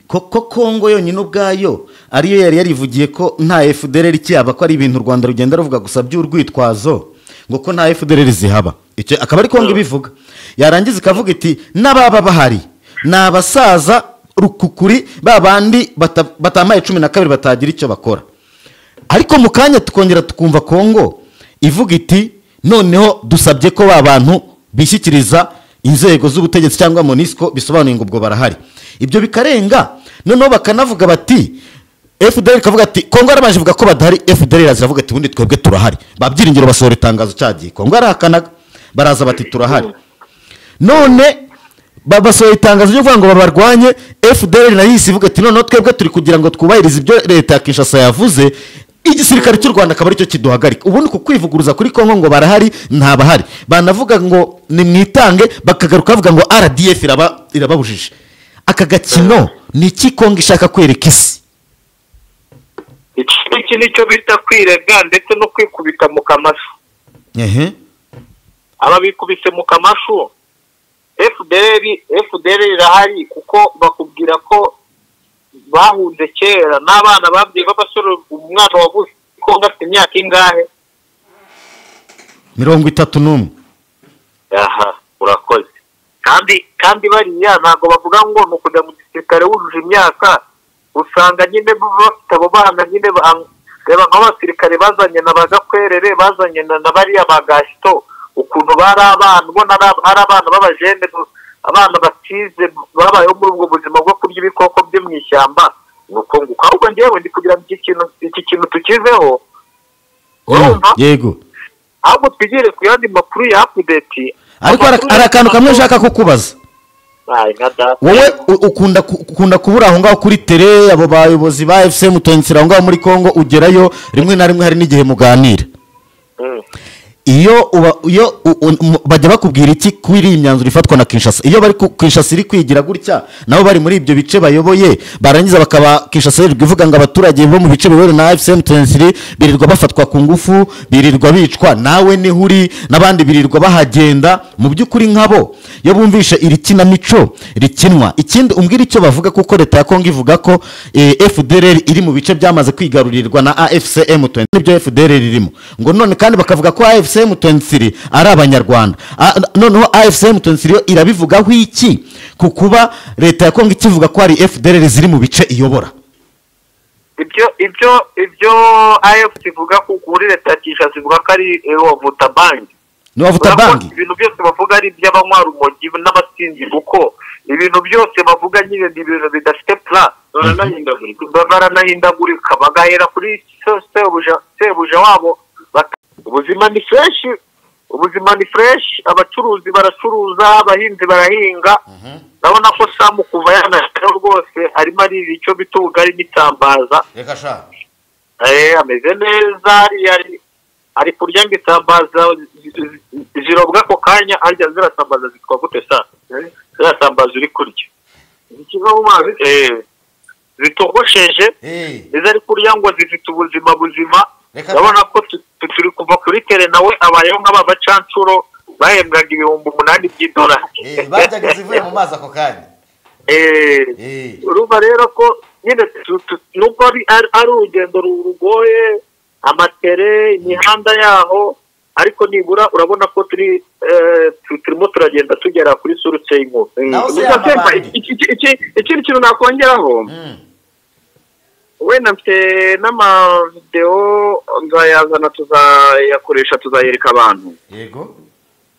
ko Kongo yonyine ubwayo ariyo yari yarivugiye ko nta FDLR ikiyaba, ko ari ibintu u Rwanda rugenda ruvuga gusa by'urwitwazo, ngo ko nta FDLR zihaba, icyo akaba ari Kongo ibivuga, yarangiza ikavuga iti n'ababa bahari ni abasaza rukukuri babandi batamaye 12 batagira icyo bakora. Ariko mu kanya tukongera tukumva Kongo ivuga iti noneho dusabye ko ba bantu bishyikiriza inzego z'ubutegetsi cyangwa MONUSCO, bisobanuye ngo ubwo barahari. Ibyo bikarenga, noneho bakanavuga bati FDLR ikavuga ati Kongo yarabanje ivuga ko badahari, FDLR iravuga ati ubundi twebwe turahari. Babyiringiro basohora itangazo cyagiye, Kongo yarahakanaga, baraza bati turahari. None babasohora itangazo ryo kuvuga ngo babarwanye, FDLR nayo ivuga ati noneho twebwe turi kugira ngo twubahirize ibyo leta ya Kinshasa yavuze, igisirikare cy'u Rwanda akaba aricyo kiduhagarika. Ubundi ku kwivuguruza kuri Kongo ngo barahari ntabahari, banavuga ngo nimwitange, bakagaruka bavuga ngo RDF irababujije. Aka gakino ni iki Kongo ishaka kwereka isi? Iki nicyo bita kwirega ndetse no kwikubita mu kamashu. Aba bikubise mu kamashu, FDLR irahari, kuko bakubwira ko bahunze kera n'abana babye b'abasore. Umwana wavuze ko afite imyaka ingahe? 31. Aha, urakoze. Kandi bariya ntabwo bavuga ngo ni ukujya mu gisirikare wujuje imyaka, usanga nyine bafite abo bana nyine, reba nk'abasirikare bazanye na ba Gakwerere, bazanye na bariya ba Gasito, ukuntu bari abana, ubona ari abana b'abajene, abana batize babayeho muri ubwo buzima bwo kurya ibikoko byo mu ishyamba. Nuko nguko ahubwo ngewe ndi kugira ngo iki kintu tukiveho. Urumva? Yego. Ahubwo twigire ku yandi makuru ya update. Ariko hari akantu kamwe nshaka kukubaza. Wowe ukunda kubura aho ngaho kuri tere abo bayobozi ba AFC M23 aho ngaho muri Kongo, ugerayo rimwe na rimwe hari n'igihe muganira. Iyo bajya bakubwira iki kuri iyi myanzuro ifatwa na Kinshasa? Iyo bari Kinshasa iri kwigira gutya, nabo bari muri ibyo bice bayoboye, barangiza bakaba Kinshasa ivuga ngo abaturage bo mu bice biyobowe na AFC M23 birirwa bafatwa ku ngufu, birirwa bicwa, nawe niho uri n'abandi birirwa bahagenda. Mu by'ukuri nkabo iyo bumvishe iri kinamico rikinwa, ikindi umbwira icyo bavuga, kuko leta ya Kongo ivuga ko FDLR iri mu bice byamaze kwigarurirwa na AFC M23, nibyo FDLR irimo, ngo none kandi bakavuga ko AFC M23 ari abanyarwanda. Noneho AFC M23 yo irabivugaho iki ku kuba leta ya Kongo ikivuga ko ari FDLR ziri mu bice iyobora? Ibyo AFC ivuga kuri leta ya Kinshasa ivuga ko ari Wavutabangi. Ni Wavutabangi. Ibintu byose bavuga ari iby'abanywa rumogi n'abasinzi, kuko ibintu byose bavuga nyine ni ibintu bidafite plan, baranahindagurika bagahera kuri sebuja wabo. Ubuzima ni fresh, ubuzima ni fresh, abacuruzi baracuruza, abahinzi barahinga. Ndabona ko Samu kuva yanashira rwose arimo arira icyo bita ubugari n'isambaza. Reka sha. Ameze neza, ari kurya ngo isambaza zirobwa ako kanya. Arya zirasambaza zitwa gute sa? Zirasambaza uri kurya zikiva mu mazi, zitogosheje, izo ari kurya ngo zifite ubuzima buzima. Ndabona ko turi kuva kuri tere, nawe abayeho nk'aba bacancuro bahembwaga $8,000 by'idolari, bajyaga zivuye mu mazi ako kanya. Urumva rero ko nyine nubwo ari urugendo rugoye, amatere, imihanda yaho, ariko nibura urabona ko turimo turagenda tugera kuri surutse y'inkuru. Ikindi kintu nakongeraho, wenda mfite n'amavideo nzayazana, tuzayakoresha, tuzayereka abantu. Yego.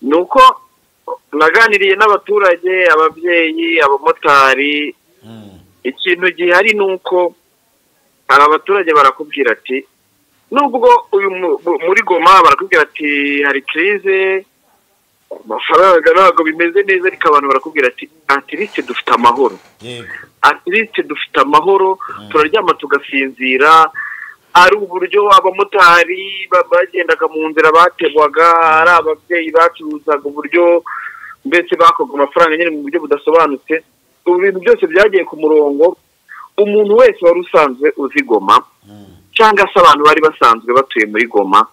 Nuko naganiriye n'abaturage, ababyeyi, abamotari. Ikintu gihari nuko hari abaturage barakubwira ati nubwo uyu muri Goma barakubwira ati hari crise, amafaranga ntabwo bimeze neza, ariko abantu barakubwira ati at least dufite amahoro. Yego. At least dufite amahoro, turaryama tugasinzira. Ari uburyo abamotari bagendaga mu nzira bategwaga, ari ababyeyi bacuruzaga uburyo mbese bakoga amafaranga nyine mu buryo budasobanutse. Ubu bintu byose byagiye ku murongo. Umuntu wese wari usanzwe uzi Goma, cyangwa se abantu bari basanzwe batuye muri Goma,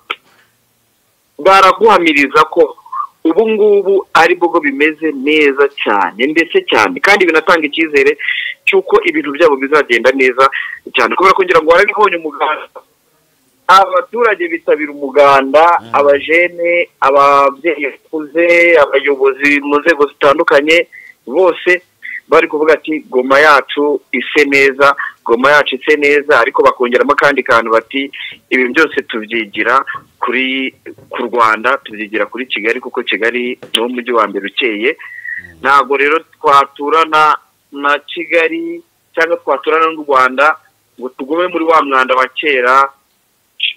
baraguhamiriza ko ubu ngubu ari bwo bimeze neza cyane, ndetse cyane, kandi binatanga icyizere cy'uko ibintu byabo bizagenda neza cyane. Kubera ko ngira ngo warabibonye umuganda, abaturage bitabira umuganda, abajene, ababyeyi bakuze, abayobozi mu nzego zitandukanye, bose bari kuvuga ati Goma yacu ise neza, Goma yacu ise neza. Ariko bakongeramo akandi kantu bati ibi byose tubyigira kuri ku Rwanda, tubyigira kuri Kigali, kuko Kigali ni wo mujyi wa mbere ukeye. Ntabwo rero twaturana na Kigali cyangwa twaturana n'u Rwanda ngo tugume muri wa mwanda wa kera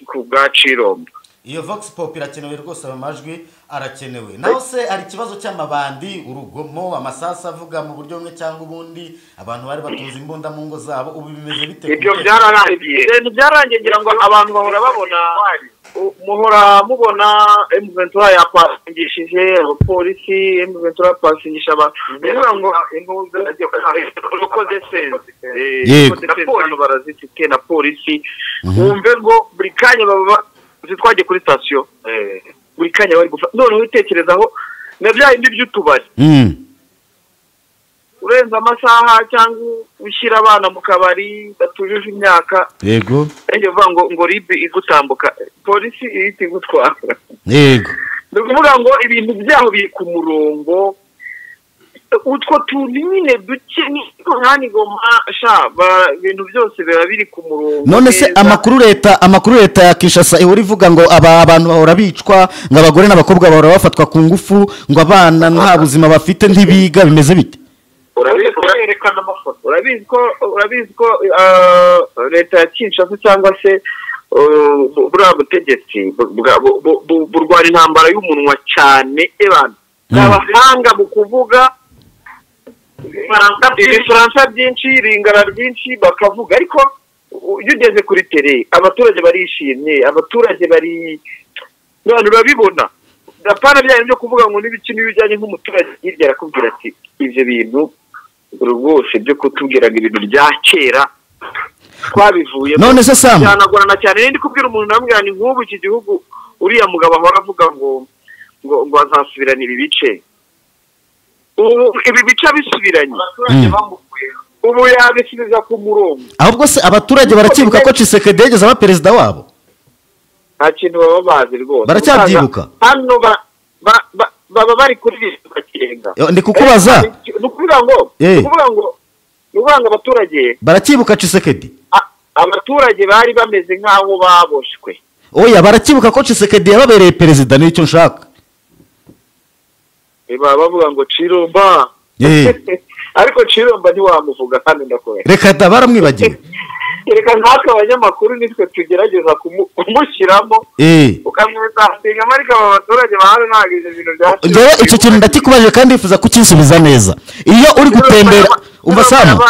ku bwa Cirombo. Iyo vox pop irakenewe rwose, ayo majwi arakenewe. Naho se hari ikibazo cy'amabandi, urugomo, amasasa avuga mu buryo bumwe cyangwa ubundi, abantu bari batunze imbunda mu ngo zabo, ubu bimeze bite? Ibyo byararangiye, ibintu byarangiye. Ngira ngo abantu bahora babona, muhora mubona M23 yapasingishije abapolisi, M23 yapasingishije abantu, bivuga ngo uko defense barazifite na polisi. Wumve ngo buri kanya baba twagiye kuri station, buri kanya bari gufa. None witekerezaho na bya bindi by'utubari, urenza amasaha cyangwa ushyira abana mu kabari batujuje imyaka. Yego. Enge uvuga ngo ribi igutambuka, polisi ihita igutwara. Yego. Ni ukuvuga ngo ibintu byaho biri ku murongo. Utwo tuntu nyine duke ni Goma sha, ibintu byose biba biri ku murongo. None se amakuru leta ya Kinshasa ihora ivuga ngo abantu bahora bicwa, ngo abagore n'abakobwa bahora bafatwa ku ngufu, ngo abana nta buzima bafite, ntibiga, bimeze bite? Urabizi ko leta ya Kinshasa cyangwa se buriya butegetsi burwana intambara y'umunwa cyane. Ebana abahanga mu kuvuga Ibifaransa byinshi, ringara byinshi bakavuga, ariko iyo ugeze kuri tere abaturage barishimye, abaturage bari none urabibona. Apana byanyu byo kuvuga ngo n'ibiki n'ibijyanye nk'umuturage hirya arakubwira ati ibyo bintu rwose byo kutubwiraga ibintu bya kera twabivuye. None se Sam, byanagorana cyane. Ndi kubwira umuntu namubwira ni nk'ubu iki gihugu uriya mugabo ahora avuga ngo ngo ngo azasubirana ibi bice, ubu ibi bice bisubiranye ubu yabisubiza ku murongo. Ahubwo se abaturage barakibuka ko Tshisekedi yageze aba perezida wabo? Nta kintu baba bazi rwose, baracyabyibukka hano baba bari kuri bakirenga. Ndi kukubaza, ni ukuvuga ngo ni ukuvuga ngo abaturage barakibuka Tshisekedi. Abaturage bari bameze nk'aho baboshwe. Oya, barakibuka ko Tshisekedi yababereye perezida, nicyo nshaka. Baba bavuga ngo Chiromba. Ariko Chiromba ntiwamuvuga kandi ndakubera. Reka da, baramwibagiwe. Reka natwe abanyamakuru nitwe tugerageza kumushyiramo ukamwitangira, ariko aba baturage bahari ntabwo ibyo bintu bya Njyewe icyo kintu ndakikubaje kandi ndifuza kukinsubiza neza. Iyo uri gutembera, umva Samu,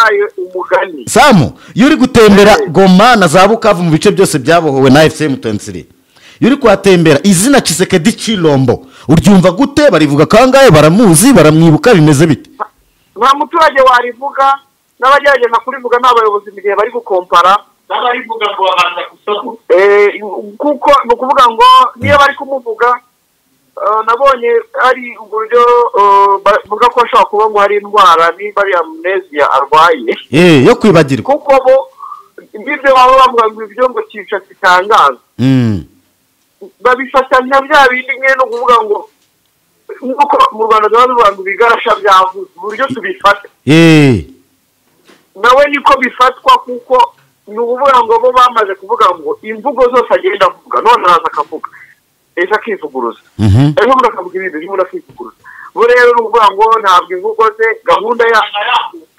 Samu, iyo uri gutembera Goma na za Bukavu mu bice byose byabohowe na AFC M23, iyo uri kuhatembera izina Tshisekedi Chilombo uryumva gute? Barivuga kangahe? Baramuzi, baramwibuka, bimeze bite? Nta muturage warivuga, n'abagerageza kurivuga n'abayobozi mu gihe bari gukompara n'abarivuga ngo babanza gusoma. Kuko ni ukuvuga ngo niyo bari kumuvuga, nabonye ari uburyo bavuga ko ashobora kuba ngo hari indwara niba ari amnesia arwaye yo kwibagirwa, kuko bo ibyo baba bavuga ngo ibyo ngo cyica kitangaza babifata nka bya bindi nyine, no kuvuga ngo nkuko mu Rwanda bavuga ngo ibigarasha byavuze uburyo tubifata nawe niko bifatwa, kuko ni ukuvuga ngo bo bamaze kuvuga ngo imvugo zose agenda avuga, none araza akavuga ejo akivuguruza, ejo umuntu akavuga ibindi, ejo umuntu akivuguruza. Bo rero ni ukuvuga ngo ntabwo imvugo ze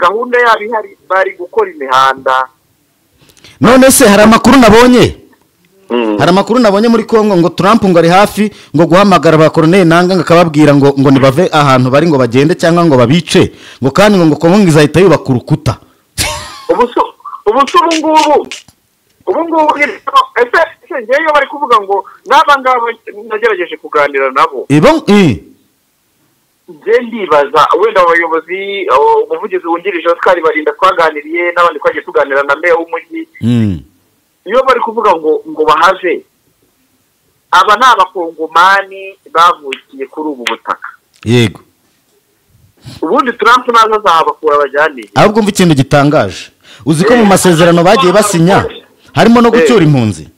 gahunda yabo ihari, bari gukora imihanda. None se hari amakuru nabonye, hari amakuru nabonye muri Kongo ngo Trump ngo ari hafi ngo guhamagara ba Colonel Nanga ngo akababwira ngo ngo nibave ahantu bari ngo bagende cyangwa ngo babice, ngo kandi ngo Kongo izahita yubaka urukuta. Ubu ngubu ese ngewe bari kuvuga ngo n'aba ngaba nagerageje kuganira nabo, nge ndibaza wenda abayobozi, umuvugizi wungirije Oscar Barinda twaganiriye n'abandi twagiye tuganira na meya w'umujyi, iyo bari kuvuga ngo ngo bahave, aba ni abakongomani bavukiye kuri ubu butaka. Yego, ubundi Trump naza azahabakura bajyane. Ahubwo umva ikintu gitangaje, uzi ko mu masezerano bagiye basinya harimo no gucyura impunzi.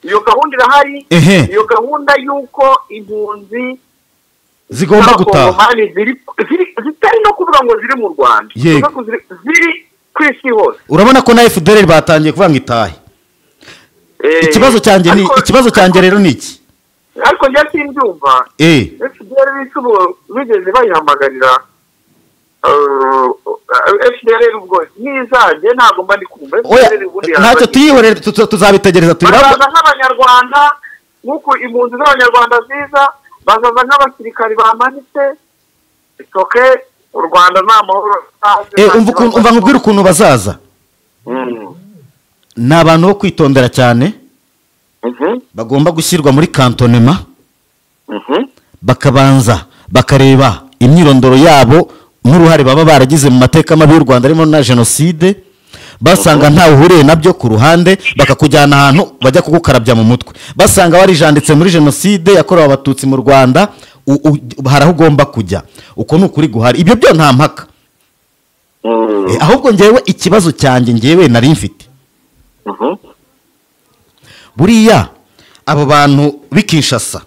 Iyo gahunda irahari, iyo gahunda y'uko impunzi zigomba gutaha, zitari no kuvuga ngo ziri mu Rwanda, ziri ku isi hose. Urabona ko na FDLR batangiye kuvuga ngo itahe. Ikibazo cyanjye ni ikibazo cyanjye rero ni iki, ariko njye simbyumva. FDLR isubo bigeze bayihamagarira FDLR ubwo nizanjye ntabwo mba ndi kumva. Ntacyo tuyihorere, tuzabitegereza. Bazaza nk'abanyarwanda nk'uko impunzi z'abanyarwanda ziza, bazaza nk'abasirikari bamanitse. Itoke u Rwanda nta mahoro. Umva nkubwire ukuntu bazaza. Ni abantu bo kwitondera cyane, bagomba gushyirwa muri kantonema, bakabanza bakareba imyirondoro yabo n'uruhare baba baragize mu mateka mabi y'u Rwanda harimo na jenoside, basanga ntawe uhuriye nabyo ku ruhande, bakakujyana ahantu bajya kugukarabya mu mutwe, basanga warijanditse muri jenoside yakorewe abatutsi mu Rwanda, hari aho ugomba kujya. Uko ni ukuri guhari, ibyo byo nta mpaka. Ahubwo ngewe ikibazo cyanjye ngewe nari mfite, buriya abo bantu b'i Kinshasa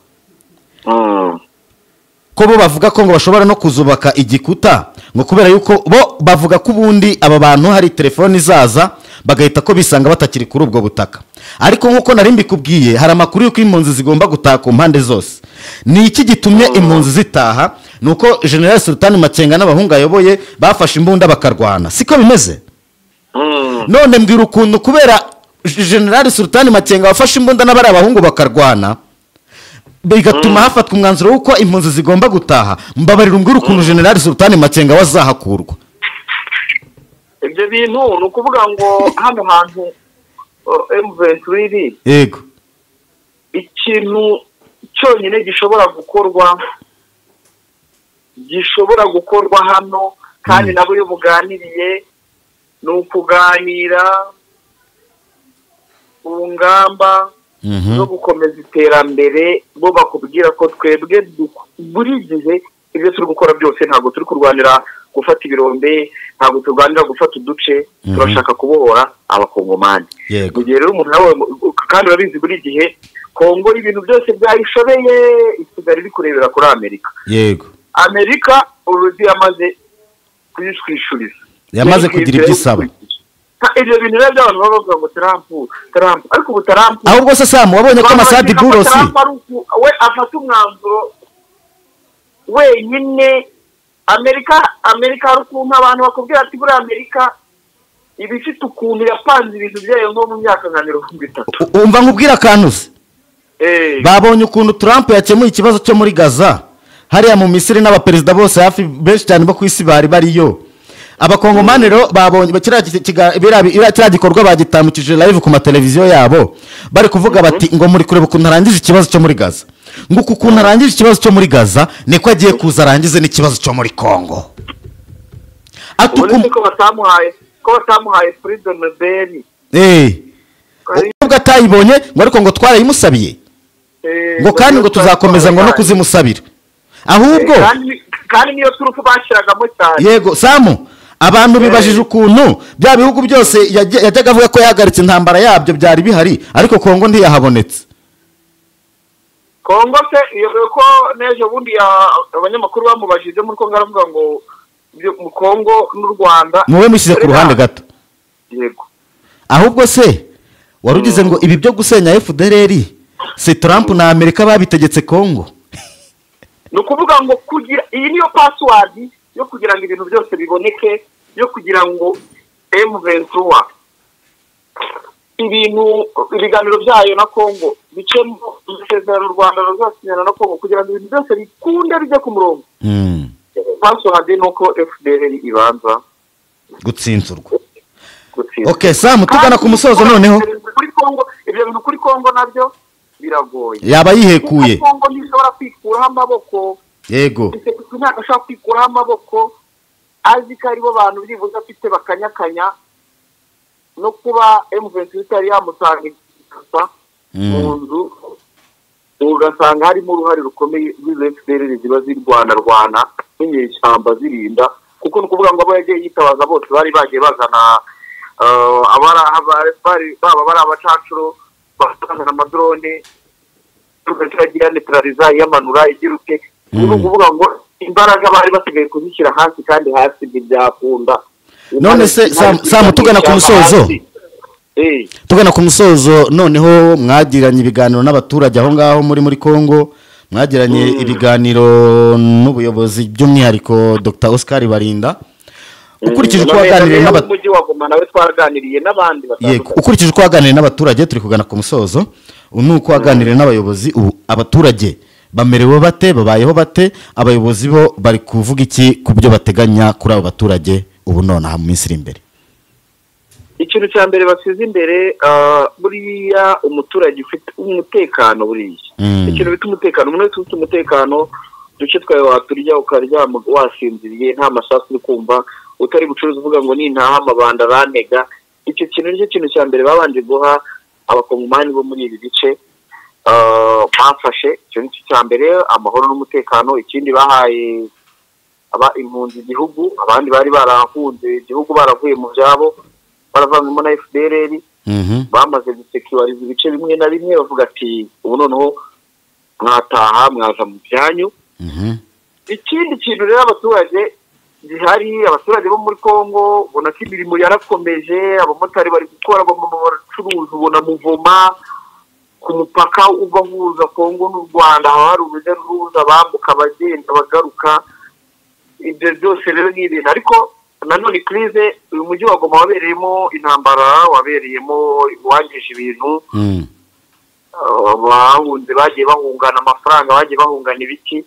ko bo bavuga ko ngo bashobora no kuzubaka igikuta, ngo kubera yuko bo bavuga ko ubundi aba bantu hari telefoni zaza bagahita ko bisanga batakiri kuri ubwo butaka. Ariko nkuko nari mbikubwiye, hari amakuru yuko impunzi zigomba gutaha ku mpande zose. Ni iki gitumye impunzi zitaha? Nuko General Sultan Makenga n'abahungu ayoboye bafashe imbunda bakarwana, siko bimeze? None mbwira ukuntu kubera General Sultan Makenga wafashe imbunda n'abari abahungu bakarwana, Bigatuma hafatwa umwanzuro w'uko impunzi zigomba gutaha. Mbabarira umbwire ukuntu General Sultan Makenga wazahakurwa. Ibyo bintu ni ukuvuga ngo hano hantu M23 iri, yego, ikintu cyonyine gishobora gukorwa hano kandi nabo iyo muganiriye ni ukuganira ku ngamba zo gukomeza iterambere. Bo bakubwira ko twebwe buri gihe ibyo turi gukora byose ntabwo turi kurwanira gufata ibirombe, ntabwo turwanira gufata uduce, turashaka kubohora abakongomani. Mu gihe rero umuntu nawe kandi urabizi buri gihe Kongo ibintu byose byayishobeye isigara iri kurebera kuri Amerika. Yego, Amerika uruzi yamaze kuyishwishuriza, yamaze kugira ibyo isaba. Ibyo bintu rero by'abantu baba bavuga ngo Trump, ariko ubu Trump ahubwo se Sam wabonye ko Masadi Burosi we afata umwanzuro wenyine. Amerika hari ukuntu abantu bakubwira ati buriya Amerika iba ifite ukuntu yapanze ibintu byayo nko mu myaka nka 30. Umva nkubwira akantu se, babonye ukuntu Trump yakemuye ikibazo cyo muri Gaza hariya mu Misiri n'abaperezida bose hafi benshi cyane bo ku isi bari bariyo. Abakongomani rero babonye kiriya gikorwa bagitambukije live ku mateleviziyo yabo, bari kuvuga bati ngo muri kureba ukuntu arangije ikibazo cyo muri Gaza, ngo uku ukuntu arangije ikibazo cyo muri Gaza niko agiye kuza arangize n'ikibazo cyo muri Kongo. Ko batamuhaye Freedom Nobel, ubwo atayibonye ngo ariko ngo twarayimusabiye, ngo kandi ngo tuzakomeza ngo no kuzimusabira. Ahubwo kandi niyo turufu bashiragamo cyane. Yego Samu, abantu bibajije ukuntu bya bihugu byose yajyaga avuga ko yahagaritse intambara yabyo byari bihari, ariko Kongo ntiyahabonetse. Kongo se iyo ko n'ejo bundi abanyamakuru bamubajije muri Kongo aravuga ngo mu Kongo n'u Rwanda muwe mushyize ku ruhande gato. Yego, ahubwo se warugize ngo ibi byo gusenya FDLR se Trump na Amerika babitegetse Kongo? Ni ukuvuga ngo kugira iyi niyo password yo kugira ngo ibintu byose biboneke, yo kugira ngo M23 ibintu ibiganiro byayo na Kongo bicemo amasezerano u Rwanda ruzasinyana na Kongo kugira ngo ibintu byose bikunde bijye ku murongo. Password ni uko FDLR ibanza gutsinzurwa. Okay Sam, tugana ku musozo noneho. Kuri Kongo ibyo bintu kuri Kongo nabyo biragoye, yaba yihekuye. Kongo ntishobora kwikuraho amaboko. Yego, ntabwo ashobora kwikuraho amaboko, azi ko aribo bantu byibuze afite bakanyakanya, no kuba M23 itari yamusanga mu nzu ugasanga harimo uruhare rukomeye rw'izo FDLR ziba zirwana n'inyeshyamba zirinda, kuko ni ukuvuga ngo abo yagiye yitabaza bose bari bagiye bazana baba bari abacacuro bazana amadrone tugagira neutraliza yamanura igiruke. Ni ukuvuga ngo imbaraga bari basigaye kuzishyira hasi kandi hasi ntibyakunda. None se Sam, tugana ku musozo, tugana ku musozo noneho mwagiranye ibiganiro n'abaturage aho ngaho muri Kongo, mwagiranye ibiganiro n'ubuyobozi by'umwihariko Dr Oscar Barinda. Ukurikije uko waganiriye n'abamujyi wa Goma nawe twaraganiriye n'abandi batandukanye. Ukurikije uko waganiriye n'abaturage, turi kugana ku musozo, nuko waganiriye n'abayobozi, ubu abaturage bamerewe bate, babayeho bate, abayobozi bo bari kuvuga iki ku byo bateganya kuri abo baturage ubu nonaha mu minsi iri imbere? Ikintu cya mbere basize imbere, buriya umuturage ufite umutekano, buriya ikintu bita umutekano, umuntu wese ufite umutekano, uduce twawe waturya ukaryama wasinziriye nta masasu uri kumva, utari bucuruzi uvuga ngo nintaha amabanda arantega. Icyo kintu nicyo kintu cya mbere babanje guha abakongomani bo muri ibi bice bafashe. Icyo nicyo cya mbere, amahoro n'umutekano. Ikindi bahaye aba impunzi igihugu, abandi bari barahunze igihugu baravuye mu byabo baravanyemo na FDLR, bamaze gusekuriza ibice bimwe na bimwe, bavuga ati ubu noneho mwataha mwaza mu byanyu. Ikindi kintu rero abaturage gihari, abaturage bo muri Kongo ubona ko imirimo yarakomeje, abamotari bari gukora, baracuruza, ubona muvoma ku mupaka ubahuza Kongo n'u Rwanda haba hari urujya n'uruza, bambuka bagenda bagaruka. Ibyo byose rero ni ibintu, ariko nanone crise uyu mujyi wa Goma wabereyemo intambara, wabereyemo wangije ibintu. Bahunze, bagiye bahungana amafaranga, bagiye bahungana ibiki.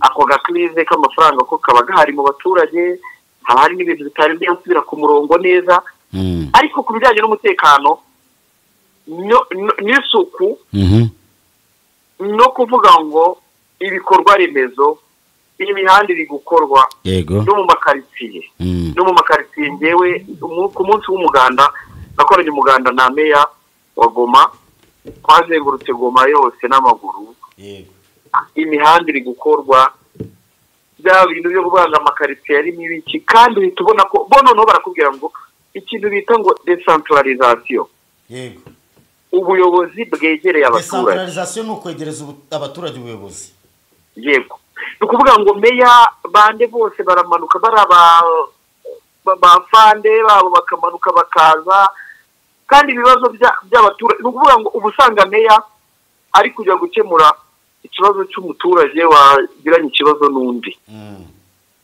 Ako gakrize k'amafaranga ko kaba gahari mu baturage, haba hari n'ibintu bitari byasubira ku murongo neza. Ariko ku bijyanye n'umutekano n'isuku no kuvuga ngo ibikorwa remezo, imihanda iri gukorwa no mu makaritsiye, no mu makaritsiye. Ngewe ku munsi w'umuganda nakoranye umuganda na meya wa Goma, twazengurutse Goma yose n'amaguru. Imihanda iri gukorwa, bya bintu byo kuvanga amakaritsiye ari n'ibiki, kandi uhita ubona ko bo noneho barakubwira ngo ikintu bita ngo decentralisation. Yego, ubuyobozi bwegereye abaturage. Decentralisation ni ukwegereza abaturage ubuyobozi. Yego, ni ukuvuga ngo meya bande bose baramanuka, bafande babo bakamanuka bakaza, kandi ibibazo by'abaturage ni ukuvuga ngo uba usanga meya ari kujya gukemura ikibazo cy'umuturage wagiranye ikibazo n'undi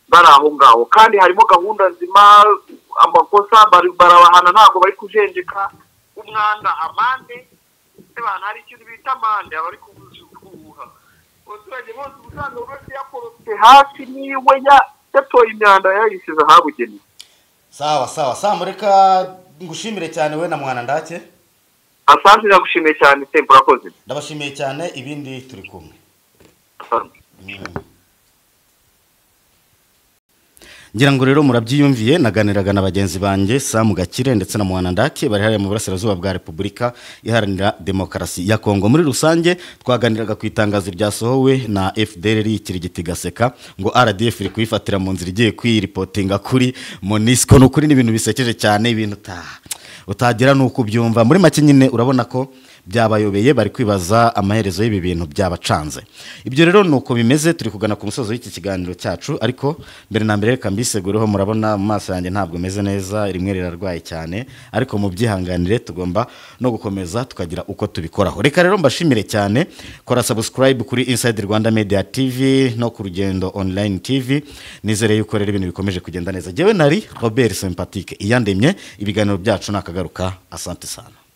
bari aho ngaho. Kandi harimo gahunda nzima, amakosa barabahana, ntabwo bari kujenjeka. Umwanda, amande, hari ikintu bita amande, abari kuwuha abaturage bose, usanga buri wese yakorotse hafi niwe yatoye imyanda yayisize ahabugenewe. Sawa sawa sawa, reka ngushimire cyane we na Mwana Ndake. Asante, ndagushimiye cyane Sempa, urakoze. Ndabashimiye cyane, ibindi turi kumwe. Ngira ngo rero murabyiyumviye, naganiraga na bagenzi banjye Sam Gakire ndetse na Mwana Ndake bari hariya mu burasirazuba bwa Repubulika Iharanira Demokarasi ya Kongo. Muri rusange twaganiraga ku itangazo ryasohowe na FDLR Ikirigiti Gaseka ngo RDF iri kuyifatira mu nzira igiye kwiripotinga kuri MONUSCO. Nukuri n'ibintu bisekeje cyane, ibintu utagira nuko ubyumva. Muri make nyine urabona ko byabayobeye, bari kwibaza amaherezo y'ibi bintu byabacanze. Ibyo rero nuko bimeze, turi kugana ku musozo w'iki kiganiro cyacu, ariko mbere na mbere reka mbisegureho, murabona mu maso yanjye ntabwo meze neza, rimwe rirarwaye cyane, ariko mu byihanganire tugomba no gukomeza tukagira uko tubikoraho. Reka rero mbashimire cyane, kora subscribe kuri Inside Rwanda Media TV no ku Rugendo Online TV. Nizere yuko rero ibintu bikomeje kugenda neza. Jewe nari Robert Sympatique Iyandemye, ibiganiro byacu nakagaruka. Asante sana.